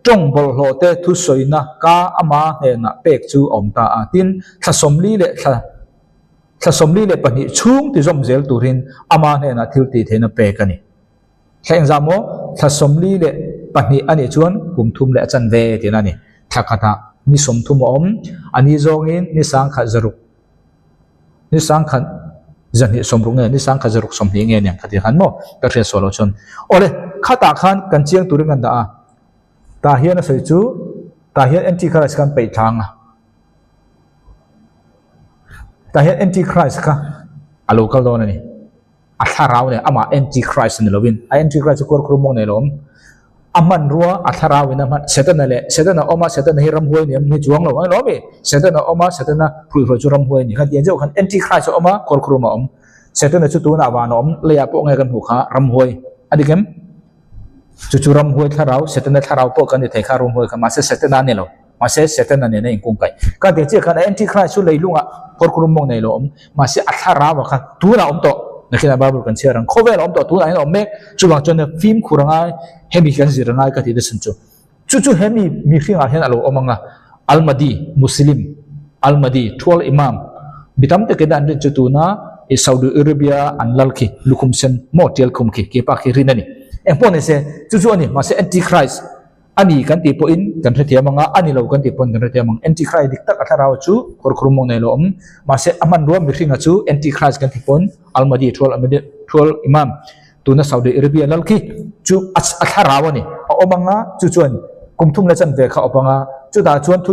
tawng bawlhhlawh te thusawina ka ama hnenah pek chu a awm ta a. Tin, thla 42 thla 42 chhung ti zawm zel turin ama hnenah thil tih theihna pek a ni. Thla engzah maw? Thla 42 a nih chuan kum thum leh a chanve tihna a ni. Thla khatah ni 30 a awm, a ni zawngin ni sangkhat zaruk, ni sangkhat zahnih sawmruk nge, ni sangkhat zaruk 20 nge aniang khatih khan maw ka hriat sual loh chuan. Awle, khatah khan kan chiang turin kan dah a, tah hian a sawi chu, tah hian Antichrist khan peih thlang a, tah hian Antichrist kha a lo kal dawn a ni. A thlarau nen amah Antichrist ni lovin, a Antichrist chu kuarkhur mawng nei lo awm. A hmanrua a thlarau in a hman, Setana leh Setana awm a, Setana hi ramhuai ni awm ni chuang lo ang lo mi? Setana awm a, Setana hruihruai chu ramhuai ni kha ti ang zeuh khan Antichrist a awm a, kuarkhur a awm. Setana chu tunah van a awm, leiah pawh nge kan hmuh kha ramhuai a dik em? Chu chu ramhuai thlarau, Setana thlarau pawh kan ni thei kha ramhuai kha, mahse Setana a ni lo. Mahse, Setana nena inkungkaih. Ka tih chiah khan a Antichrist chu leilungah kawrkawr mawng nei lo awm. Mahse, a thlarau ah khan tunah awm tawh. Nakinah Bible kan chhiar ang. Khawvel a awm tawh, tunah hian a awm mek. Chuvang chuan fimkhur a ngai, hemi kan zir a ngai ka tih te chhan chu. Chu chu hemi mihringah hian a lo awm ang a. Al-Mahdi, Muslim, Al-Mahdi, Thual Imam, mi tam takin an rin chu tuna i Saudi Arabia an lal khi, lukhum sen maw tial khum khi, kepa khi rin a ni. Engpawh nise, chu chu a ni. Mahse, Antichrist. A ni kan tih pawhin kan hrethiam ang a, a ni lo kan tih pawhin kan hrethiam ang. Antichrist dik tak a thlarau chu khawrkhur mawng nei lo awm. Mahse a hmanrua mihringa chu Antichrist kan tih pawhin Al-Mahdi thual Ahmadi thual Imam tuna Saudi Arabia lal khi chu a thlarau a ni. A awm ang a, chu chuan kum thum leh chanve kha a awp ang a, chutah chuan thu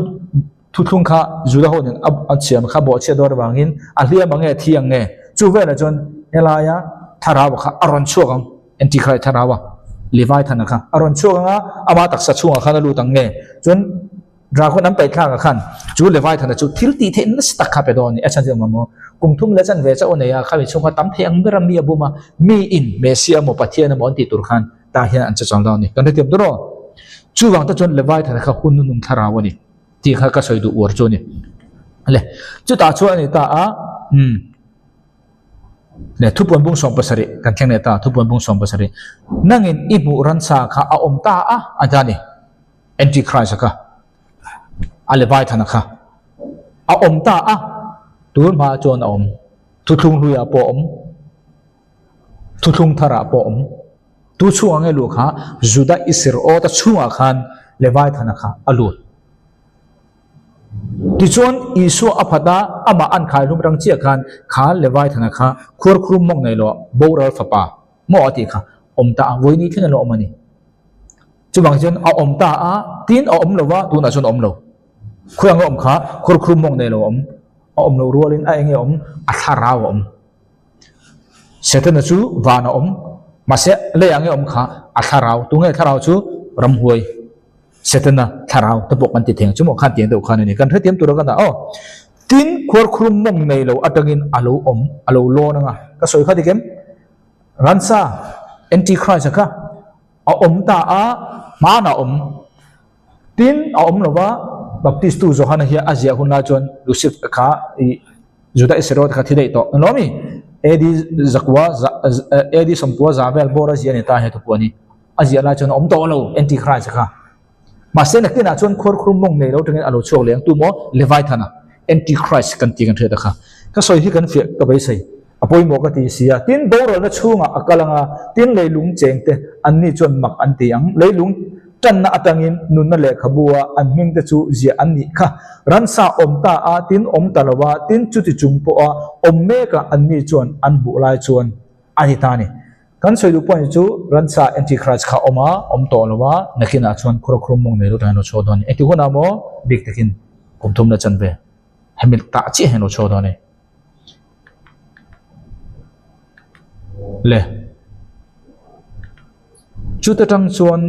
thuthlung kha Juda ho nen a siam kha bawhchhiat dawn avangin a hliam ang nge thi ang nge chu velah chuan helaia thlarau kha a rawn chhuak ang. Antichrist thlarau a, Leviathan a kha a rawn chhuak ang a, ama taksa chhungah khan a lut ang nge? Chuan Dragon an paih thlak ah khan chu Leviathan a chu thil tih theih nasa tak kha pe dawn a ni. A chhan chu engmah maw? Kum thum leh chanve chauh a nei a, khami chhung kha tam thei ang ber a mi a bum a, mi in Messiah emaw Pathian emaw an tih tur khan tah hian an che chang dawn a ni. Kan hrethiam tur aw. Chuvang te chuan Leviathan a kha hun nunung thlarau a ni tih kha ka sawi duh uar chu a ni. Le chutah chuan a ni ta a, umm. Leh thupuan bung 70 kan thleng leh ta, thupuan bung 70. Nangin i hmuh ransa kha a awm ta a, a ta ni. Antichrist a kha, a Leviathan a kha a awm ta a, tun hma chuan a awm. Thuthlung hluiah pawh a awm, thuthlung tharah pawh a awm. Tu chhungah nge luh kha? Juda Isriot-a chhungah khan Leviathan a kha a lut. Tichuan, Isua a phat a, amah an khaihlum rang chiah khan kha Leviathana kha khuarkhurum mawng nei lo boral fapa maw a tih kha awm ta a, vawiini thleng a lo awm a ni. Chuvang chuan a awm ta a, tin a awm lo va, tunah chuan a awm lo. Khawi ang a awm kha khuarkhurum mawng nei lo a awm, a awm lo rualin a enge awm? A thlarau a awm. Setana chu van a awm, mahse lei ang e awm kha a thlarau, tunge thlarau chu? Ramhuai. Setana thlarau te pawh kan ti thei ang chu maw khan tiang deuh khan a ni. Kan hrethiam tur a kan dah aw. Tin, khuarkhurum mawng nei lo atangin a lo awm, a lo lawn ang a. Ka sawi kha dik em? Ransa, Antichrist a kha a awm ta a, hmanah a awm. Tin, a awm lo va. Baptistu Johana hi a ziah hun lai chuan Lucifer kha ih Juda Isariot kha thi daih tawh ni lawm i? AD zakua AD sawmkua za vel bawr a ziah a ni ta he thu pawh a ni. A ziah lai chuan a awm tawh lo Antichrist kha. Mahse nakinah chuan khuarkhur mawng nei lo tangin a lo chhuak leh ang tu maw Leviathan-a Antichrist kan tih kan hriat a kha. Ka sawi hi kan fiah ka beisei. A pawimawh ka ti si a. Tin, boralna chhungah a kal ang a, tin leilung chengte anni chuan mak an ti ang. Leilung tanna atangin nunna lehkhabu a an hmingte chu ziah an nih kha. Ransa awm ta a, tin awm ta lo a, tin chuti chung pawha awm meka anni chuan an hmuh lai chuan a ni ta a ni. Kan sawi duh pawh ni chu ransa Antichrist kha awm a, awm tawh lo a, nakinah chuan khurakhurum mawng nei lo tangin lo chhuak dawn a ni. Engtik hunah maw bik takin kum thum la chan ve hemi tah chiah hian lo chhuak dawn a ni. Le. Chuta tang chuan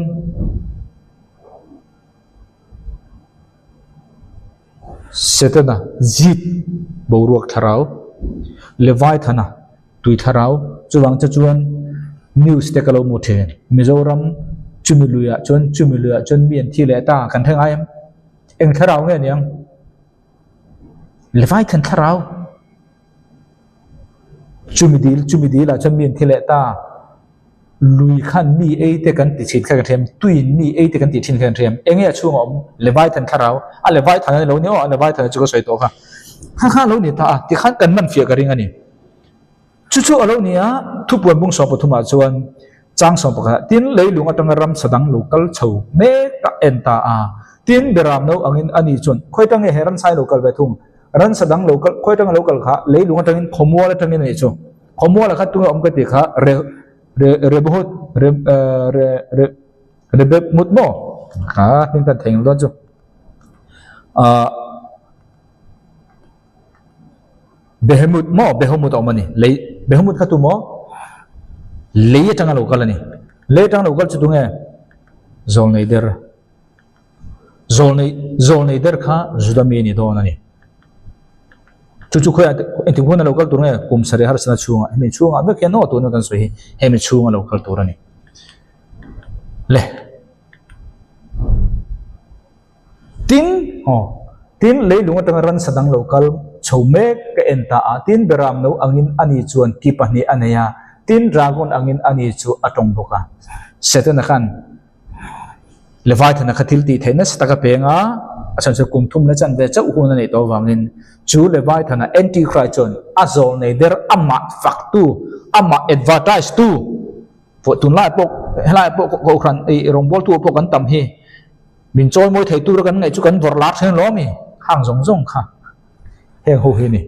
Setana zip boruak thlarau, Leviathana tui thlarau chuvang che chuan news te ka lo hmu thin. Mizoram chumi luiah chuan chumi luiah chuan mi an thi leh ta kan hre ngai em? Eng thlarau nge niang? Leviathan thlarau chumi dil chumi dil ah chuan mi an thi leh ta lui khan mi ei te kan ti thin kha kan hriam tuiin mi ei te kan tih thin kha kan hriam eng nge a chhungah awm Leviathan thlarau a Leviathan a ni lo ni aw a Leviathan chu ka sawi tawh kha kha kha a lo ni ta a tikhan kan man fiah ka ring a ni. Chu chu a lo ni a, thupuan bung 13 ah chuan chang 11 ah tin leilung atanga ramsa dang lo kal chho mek a en ta a, tin beram no angin ani chuan khawi atang nge he ramsa hi lo kal ve thung, ramsa dang lo kal khawi atanga lo kal kha leilung atangin khawmual atangin a nih chu, khawmual ah kha tunge awm ka tih kha re re rebohut re re re rebebmut maw kha hming kan thei ang dawn chu ah. Behemoth maw? Behemoth a awm a ni. Lei, Behemoth kha tu maw? Lei atanga lo kal a ni. Lei atanga lo kal chu tunge? Zawlnei der. Zawlnei, zawlnei der kha Juda mi a ni dawn a ni. Chu chu khawiah engtik hun a lo kal tur nge? Kum sarih harsatna chhungah, hemi chhungah vek hian aw tuna kan sawi hi, hemi chhunga lo kal tur a ni. Le. Tin, aw, tin, leilung atanga ransa dang lo kal chho mek ka en ta a, tin, beram no angin ani chuan ki pahnih a nei a, tin, dragon angin ani chu a tawng bawk a. Setana khan Leviathan-a kha thil tih theih nasa tak a peng a, a chhan chu kum thum la chan ve chauh hun a neih tawh avangin chu Leviathan-a Antichrist chuan a zawl nei ber amah faktu, amah advertise tu, tunlai pawh helai pawh kohhran ih rawngbawltu pawh kan tam hi. Min chawi mawi thei tura kan ngaih chu kan vawrh lar thleng lo ami? Hang zawng zawng kha heng ho hi a ni.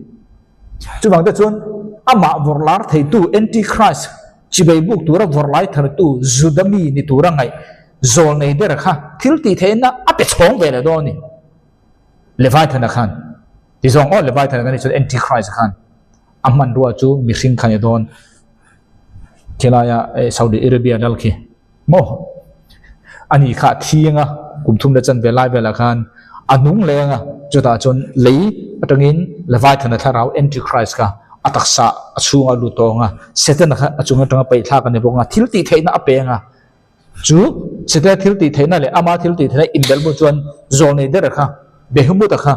Chuvang te chuan amah vawrh lar theitu Antichrist chibei buk tura vawrh lai thartu Juda mi ni tura ngaih zawl nei ber kha thil tih theihna a pe chhawng ve leh dawn a ni. Leviathan-a khan ti zawng aw Leviathan-a kan nih chuan Antichrist khan a hmanrua chu mihring kha a ni dawn. Khelaia Saudi Arabia lal khi. Maw? Ani kha a thiang a, kum thum leh chanve lai velah khan a nung leng a, chutah chuan lei atangin Leviathan-a thlarau, Antichrist kha a taksa a chhungah a lut tawng a, Setana kha a chung atanga paih thlak a ni bawk a, thil tih theihna a peng a, chu Setana thil tih theihna leh ama thil tih theihna inbelh hnu chuan zawlnei der kha, Behemoth-a kha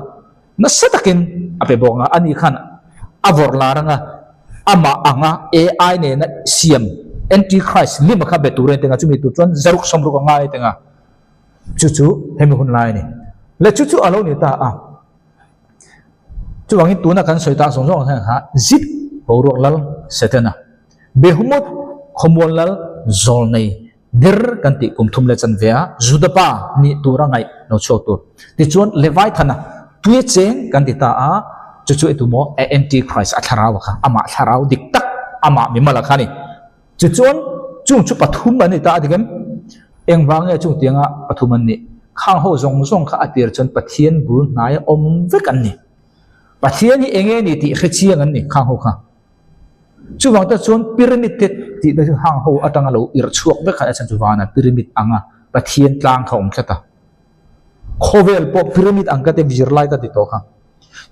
Nasa takin a pe bawk a, ani khan a vawrh lar anga amah anga AI nena siam Antichrist lima kha be tur a ni teng a, chumi tur chuan zaruk sawmruk a ngai teng a, chu chu hemi hun lai a ni. Le chu chu a lo ni ta a, chuvangin tuna kan sawi tak zawng zawng hian kha zip boruak lal Setana, Behemoth khawmual lal Zawlnei Der kan tih kum thum leh chanve a Juda pa nih tura ngaih lo chhuak tur. Tichuan Leviathan-a tui a cheng kan ti ta a, chu chu etu maw a Antichrist a thlarau a kha, amah thlarau dik tak, amah mimal a kha a ni. Tichuan chung chu pathum an ni ta a dik em? Engvang nge chung tianga pathum an nih? Khang ho zawng zawng kha a tir chuan Pathian bul hnaia awm vek an ni. Pathian hi enge ni tih hrechiang an ni khang ho kha. Chuvang te chuan pyramid te tih te chu hang ho atanga lo irh chhuak vek kha a chhan chu vana pyramid anga Pathian tlang kha a awm tlat a. Khawvel pawh pyramid ang ka ti zirlai ka ti tawh kha.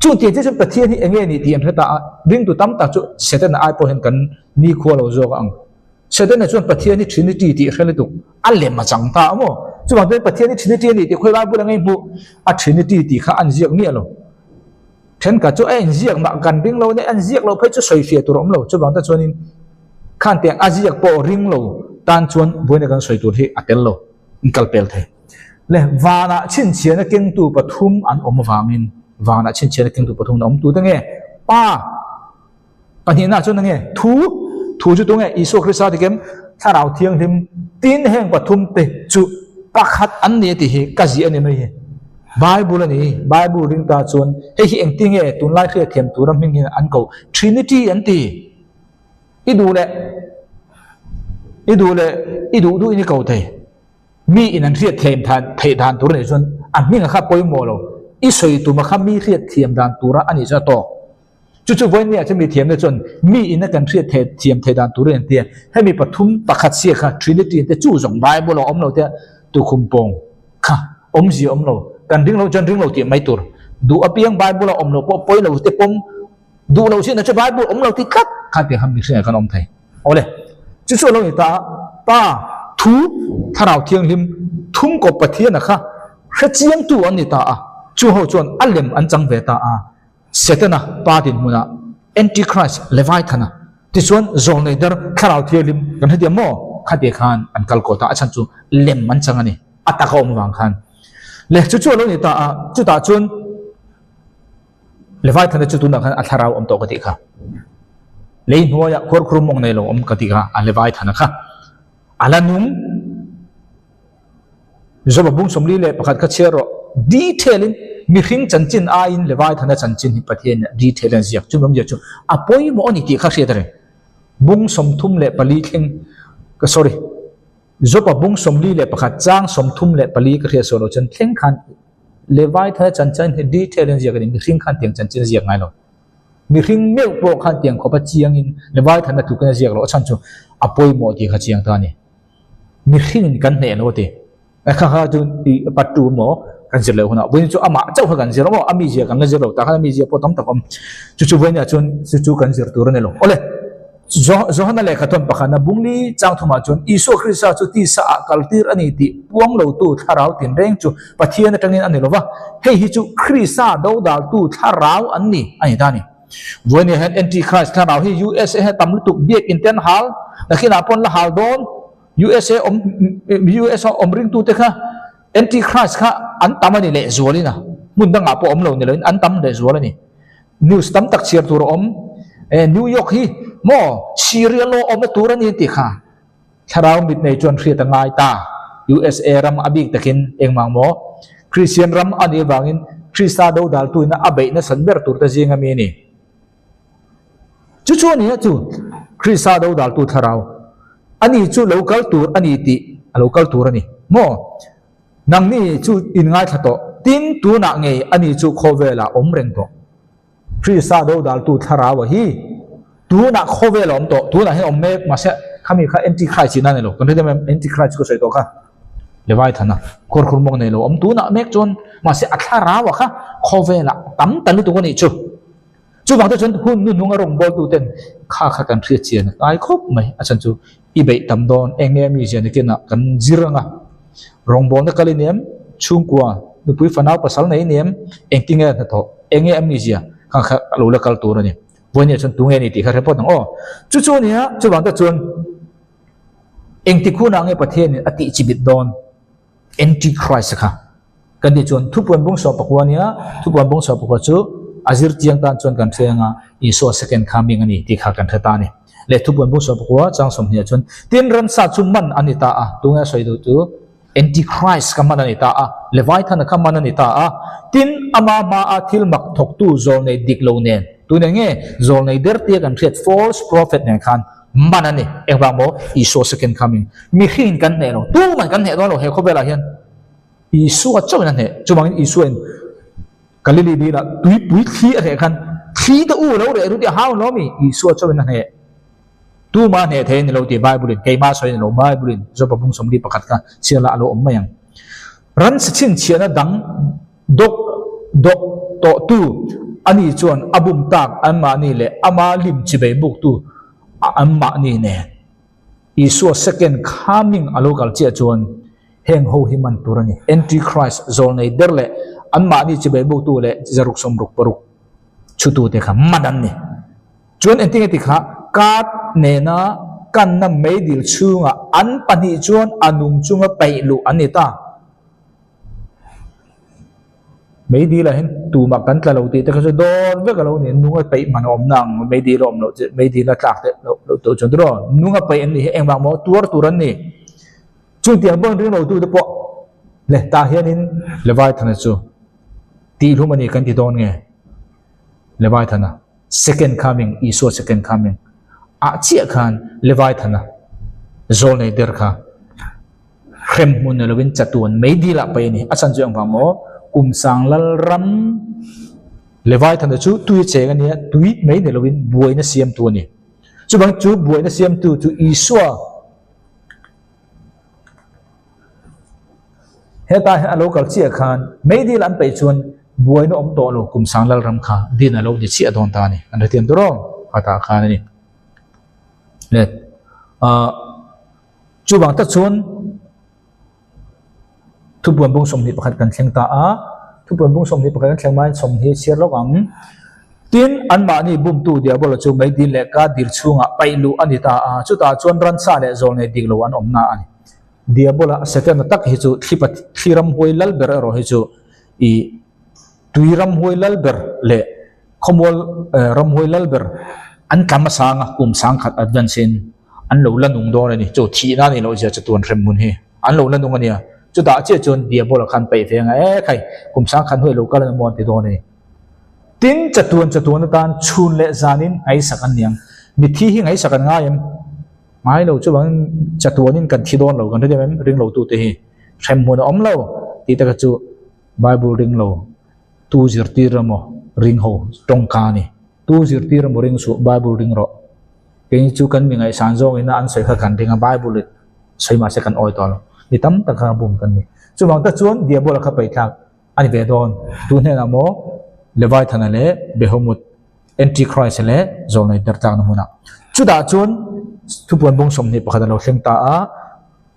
Chung tih te chuan Pathian hi enge ni tih an hre ta a, ringtu tam tak chu Setana ai pawh hian kan nikhua lo zawk a ang. Setana chuan Pathian hi Trinity tih hre lutuk a lem a chang ta a maw? Chuvang chuan Pathian hi Trinity a ni tih khawi Bible a ngei hmuh? A Trinity tih kha an ziak miah lo. Thenkhat chu a inziak mah kan ring lo nia, a inziak loh phei chu sawi fiah tur a awm lo. Chuvang te chuanin khan tiang a ziak pawh ring lo tan chuan vawiina kan sawi tur hi a tel lo, in kal pel thei. Le vanah chhinchhiahna kengtu pathum an awm avangin vanah chhinchhiahna kengtu pathum an awm tu te nge? Pa Pahnihna chuan enge? Thu, thu chu tunge? Isua Krista tikem Thlarau Thianghlim tin heng pathum te chu pakhat an ni a tih hi ka ziah a ni mai hi. Bible a ni, Bible ring ta chuan hei hi engtinge tunlai hriatthiam tura hming hian an ko Trinity an ti. I duh leh i duh leh i duh duhin i ko thei. Mi in an hriatthiam theih dan tur a nih chuan a hming a kha pawimawh lo. I sawi tum a kha mi hriatthiam dan tura a nih chuan a tawk. Chu chu vawinia chu mi thiamna chuan mi ina kan hriat theih thiam theih dan tur a inti a, hemi pathum pakhat sia kha Trinity te chu zawng Bible a awm lo te tukhum pawng kha awmzia awm lo, kan ring lo chuan ring lo tih mai tur. Duh apiang Bible a awm lo pawh pawi lo te pawm duh lo chin chu Bible awm lo ti tlat kha tiang kha mihringah khan awm thei. Awle, chu chu a lo ni ta a, Pa, Thu, Thlarau Thianghlim, thum kawp Pathiana kha hrechiangtu an ni ta a, chu ho chuan a lem an chang ve ta a. Setana pa dinhmunah Antichrist Leviathan-a tichuan zawlnei dar thlarau thianghlim kan hre maw? Khatia khan an kal kawt a, a chhan chu lem an chang a ni, a tak a awm avang khan. Le chu chu a lo ni ta a, chutah chuan Leviathan-a chu tunah khan a thlarau awm tawh ka tih kha. Lei hnuaiah khuarkhurum mawng nei lo awm ka tih kha a Leviathan-a kha. A la nung. Joba bung 41 kha chhiar rawh. Detail in mihring chanchin aiin Leviathan-a chanchin hi Pathian in detail in a ziak. Chumi awmzia chu a pawimawh a ni tih kha hriat a reng. Bung 34 thleng ka sorry Joba bung 41 chang 34 ka hriat sual loh chuan thleng khan Leviathan-a chanchin hi detail in a ziak a ni. Mihring khan tiang chanchin a ziak ngai lo. Mihring meuh pawh khan tiang khawpa chiangin Leviathan-a tlukin a ziak loh a chhan chu a pawimawh tih kha chiang ta a ni. Mihringin kan hneh lo a ti. Kha kha chu i pattu maw kan zir leh hunah vawiin chu amah chauh kha kan zir maw a mizia kan la zir lo tah khan a mizia pawh tam tak a awm. Chu chu vawiinah chuan chu chu kan zir tur a ni lo. Awle, Johana lehkha tawn pakhatna bungli chang thumah chuan Isua Krista chu tisa ah kal tir a ni tih puang lotu thlarau tinreng chu Pathian atangin a ni lo va, hei hi chu Krista dodaltu thlarau an ni a ni ta a ni. Vawiin hian Antichrist thlarau hi USA hian tam lutuk biak in te an hal, nakinah pawh an la hal dawn. USA awm US a awm ringtute kha Antichrist kha an tam a ni lehzualin a, hmun dangah pawh awm lo ni loin an tam lehzual a ni. News tam tak chhiar tur a awm. New York hi maw Syria law awmna tur a ni an tih kha. Thlarau mit nei chuan hriat a ngai ta. USA ram a bik takin engmang maw? Kristian ram a nih avangin Krista dodaltuina a beih nasat ber turte zinga mi a ni. Chu chu a ni a chu Krista dodaltu thlarau a ni chu lo kal tur a ni tih a lo kal tur a ni maw? Nangni chu in ngaithla tawh. Tin, tunah ngei a ni chu khawvelah awm reng tawh. Krista dodaltu thlarau a hi tunah khawvel a awm tawh, tunah hian awm mek, mahse khami kha Antichrist tihna a ni lo, kan hre em Antichrist ka sawi tawh kha, Leviathan a khuarkhur mawng nei lo awm tunah mek chuan, mahse a thlarau a kha khawvelah tam ta lutuk a nih chu. Chuvang te chuan hun hnuhnung a rawngbawltu ten kha kha kan hriat chian a ngai khawp mai, a chhan chu i beih tam dawn eng nge mi zian nakinah kan zir anga rawngbawlna kal i nem, chhungkua nupui fanau pasal nei i nem, engtinge hnathawh, eng nge a mizia kha kha a lo la kal tur a ni. Vawinia chuan tunge a ni tih kha hre phawt ang aw. Chu chu a nia, chuvang te chuan engtik hunah nge Pathianin a tih chibit dawn? Antichrist kha kan tih chuan thupuan bung 14 nia, thupuan bung 14 chu a zir chiang tan chuan kan hre anga Isua second coming a ni tih kha kan hre ta a ni. Leh thupuan bung 14 chang 20 chuan tin ramsa chu man a ni ta a, tunge a sawi duh chu Antichrist kha man a ni ta a, Leviathan kha man a ni ta a, tin ama hmaa thil mak thawktu zawlnei dik lo nen, tunah nge zawlnei der tia kan hriat false prophet nen khan Man a ni. Engvang maw? Isua second coming. Mihringin kan hneh lo. Tuman kan hneh dawn lo he khawvelah hian. Isua chauhin a hneh. Chuvangin Isuain Galili dilah tuipui thli a hneh khan thli te u lo reh ru tih a hau lo mi? Isua chauhin a hneh. Tuma hneh thei a ni lo tih Bible in keimah sawi a ni lo. Bible in Joba bung 41 kha chhiar lah a lo awm mai ang. Ransa chhinchhiahna dang dawk dawk tawhtu a ni chuan a bum tak anmahni leh ama lim chibei buktu anmahni nen Isua second coming a lo kal chiah chuan he. Heng ho hi man tur a ni. Antichrist, zawlnei der leh anmahni chibai buktu leh zaruk 66 chhutute kha man an ni. Chuan engtinge ti kha card nena kanna meidil chhungah an pahnih chuan a nung chunga paih luh an ni ta. Meidil ah hian tumah kan tla lo tih te kha chu dawn vek a lo ni. Nung a paih hman a awm na ang meidil a awm loh chu meidil a tlak te loh loh tawh chuan tiraw nung a paih an nih hi engvang maw tuar tur an ni. Chutiang pawhin ring lo tute pawh le tah hianin Leviathan-a chu tihhlum a ni kan ti dawn nge? Leviathan-a second coming, Isua second coming ah chiah khan Leviathan-a zawlnei der kha hrem hmun ni lovin chatuan meidil ah paih a ni. A chhan chu engvang maw? Kum sang lal ram Leviathan-a chu tui a cheng a nia, tui mai ni lovin buaina siamtu a ni. Chuvang chu buaina siamtu chu Isua Hetah hian a lo kal chiah khan meidil an peih chuan buaina awm tawh lo kum sang Lalram kha din a lo ni chiah dawn ta a ni. An hrethiam tur aw khatah khan a ni. Le ah chuvang tak chuan Thupuan bung 21 kan thleng ta a, Thupuan bung 21 kan thleng hmain 20 chhiar lawk ang. Tin, anmahni bumtu Diabola chu meidil leh ka dil chhungah paih luh a ni ta a, chutah chuan ransa leh zawlnei dik lo an awmna a ni. Diabola Setana tak hi chu thli thli ramhuai lal ber erawh hi chu i tui ramhuai lal ber leh khawmual ramhuai lal ber an tla hmasa anga kum sangkhat advance in an lo la nung dawn a ni. Chu thihna a nih loh zia chu tuan hrem hmun hi an lo la nung a nia. Chutah chiah chuan Diabola khan peih ve anga e khai kum sangkhat hnuai lo kal emaw an ti dawn a ni. Tin, chatuan chatuan atan chhun leh zanin ngaihsak an niang. Mithi hi ngaihsak an ngai em? Ngai lo chuvangin chatuanin kan thi dawn lo kan hre em? Ring lo tute hi hrem hmun a awm lo tih te kha chu Bible ring lo tu zirtir emaw ring ho tawngka a ni. Tu zirtir emaw ring suh Bible ring rawh. Kei chu kan mi ngaihsan zawngin a an sawi kha kan ring a, Bible in sawi mahse kan awi tawh lo. Mi tam tak kha bum kan ni. Chuvang tak chuan Diabola kha paihthlak a ni ve dawn. Tu hnenah maw Leviathana leh Behemoth, Antichrist leh Zawlnei dertlakna hmunah. Chutah chuan thupuan bung 21 a lo thleng ta a.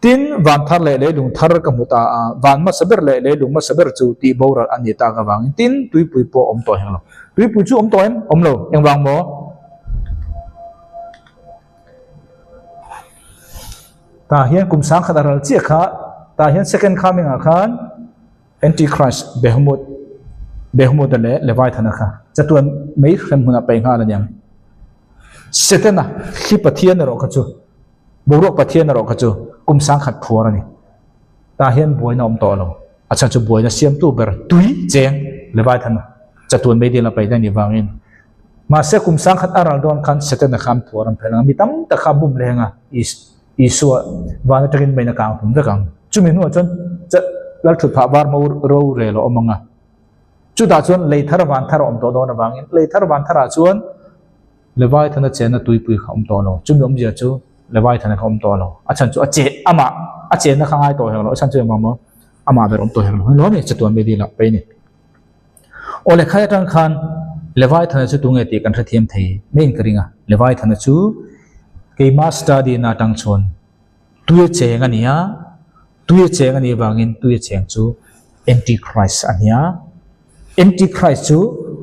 Tin, van thar leh leilung thar ka hmu ta a, van hmasa ber leh leilung hmasa ber chu tih boral a ni tak avangin tin, tuipui pawh awm tawh heng lo. Tuipui chu awm tawh em? Awm lo. Engvang maw? Tah hian kum sangkhat a ral chiah kha, tah hian second coming ah khan Antichrist, Behemoth, Behemoth-a leh Leviathan-a kha chatuan mei hrem hmunah paih nghal a niang. Setana, thli Pathian erawh kha chu Boruak Pathian erawh kha chu kum sangkhat phuar a ni. Tah hian buaina awm tawh lo. A chhan chu buaina siamtu ber tui cheng Leviathan chatuan meidil a paihna nih vangin. Mahse kum sangkhat a ral dawn khan Setana kha an phuar an phelh ang a, mi tam tak kha a bum leng a, Isua van atangin meiin a kang hlum vek ang. Chumi hnuah chuan Lalthutphah var mo rorel a awm ang a. Chutah chuan lei thar van thar a awm tawh dawn avangin lei thar van tharah chuan Leviathan-a chenna tuipui kha a awm tawh lo. Chumi awmzia chu Leviathan-a kha a awm tawh lo. A chhan chu a che amah a chenna kha ngai tawh hek lo. A chhan chu engvang maw? Amah ber awm tawh hek lo. Heng lo mi chatuan mi dil ah pei ni. Aw le khai atang khan Leviathan-a chu tunge tih kan hrethiam thei maiin ka ring a. Leviathan-a chu keima study na atang chuan tui a cheng a ni a, tui a cheng a nih avangin tui a cheng chu Antichrist a nia. Antichrist chu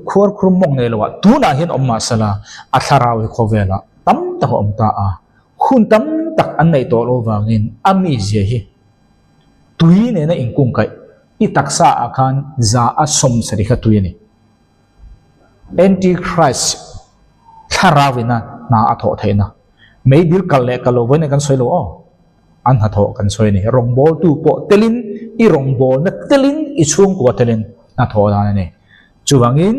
khuarkhurum mawng nei loah tunah hian awm mah sela a thlarau hi khawvelah tam tak a awm ta a, hun tam tak an neih tawh loh vangin a mizia hi tui nena inkungkaih i taksa ah khan za a 70 kha tui a ni. Antichrist thlarau ina hna a thawh theihna meidil kal leh kal lo vawiin kan sawi lo aw. An hnathawh kan sawi a ni. Rawngbawltu pawh telin, i rawngbawlna telin, i chhungkua telin hnathawh dan a ni. Chuvangin,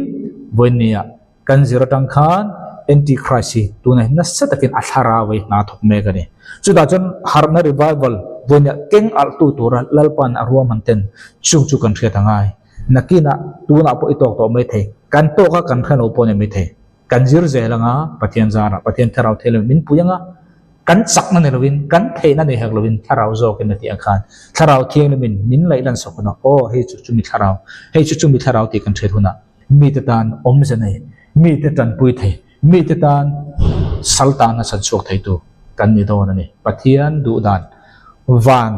vawiinnia kan zir atang khan Antichrist hi tunah hian nasa takin a thlarau hi hna thawk mek a ni. Chutah chuan harhna revival vawiinnia keng alhtu tura Lalpa'n a ruahman ten chung chu kan hriat a ngai. Nakinah tunah pawh i tawk tawh mai thei. Kan tawk a kan hre lo pawh a ni mai thei. Kan zir zel anga Pathian zarah Pathian thlarau thei lo min pui anga kan chakna ni lovin kan theihna nei hek lovin thlarau zawkin a tih ang khan thlarau thianghlimin min laih lan sak hunah aw hei chu chumi thlarau hei chu chumi thlarau tih kan hriat hunah mite tan awmze nei mite tanpui thei mite tan sal tana chan chhuak theitu kan ni dawn a ni. Pathian duh dan van.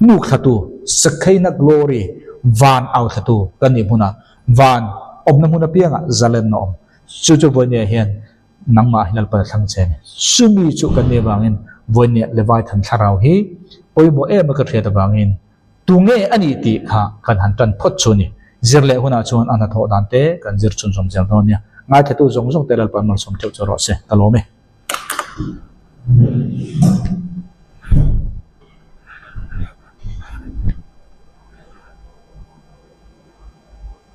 Hnuk thlatu, Shekinah Glory, van au thlatu kan nih hmunah van awmna hmun apiangah zalenna awm. Chu chu vawinia hian nangmah hi Lalpan a thlang che a ni. Chumi chu kan nih avangin vawinia Leviathan thlarau hi pawimawh em a ka hriat avangin tunge a nih tih kha kan han tan phawt chu a ni. Zir leh hunah chuan a hnathawh dan te kan zir chhunzawm zel dawn nia. Ngaithatu zawng zawng te Lalpan malsawm theuh chu rawh se. Ka lawm e.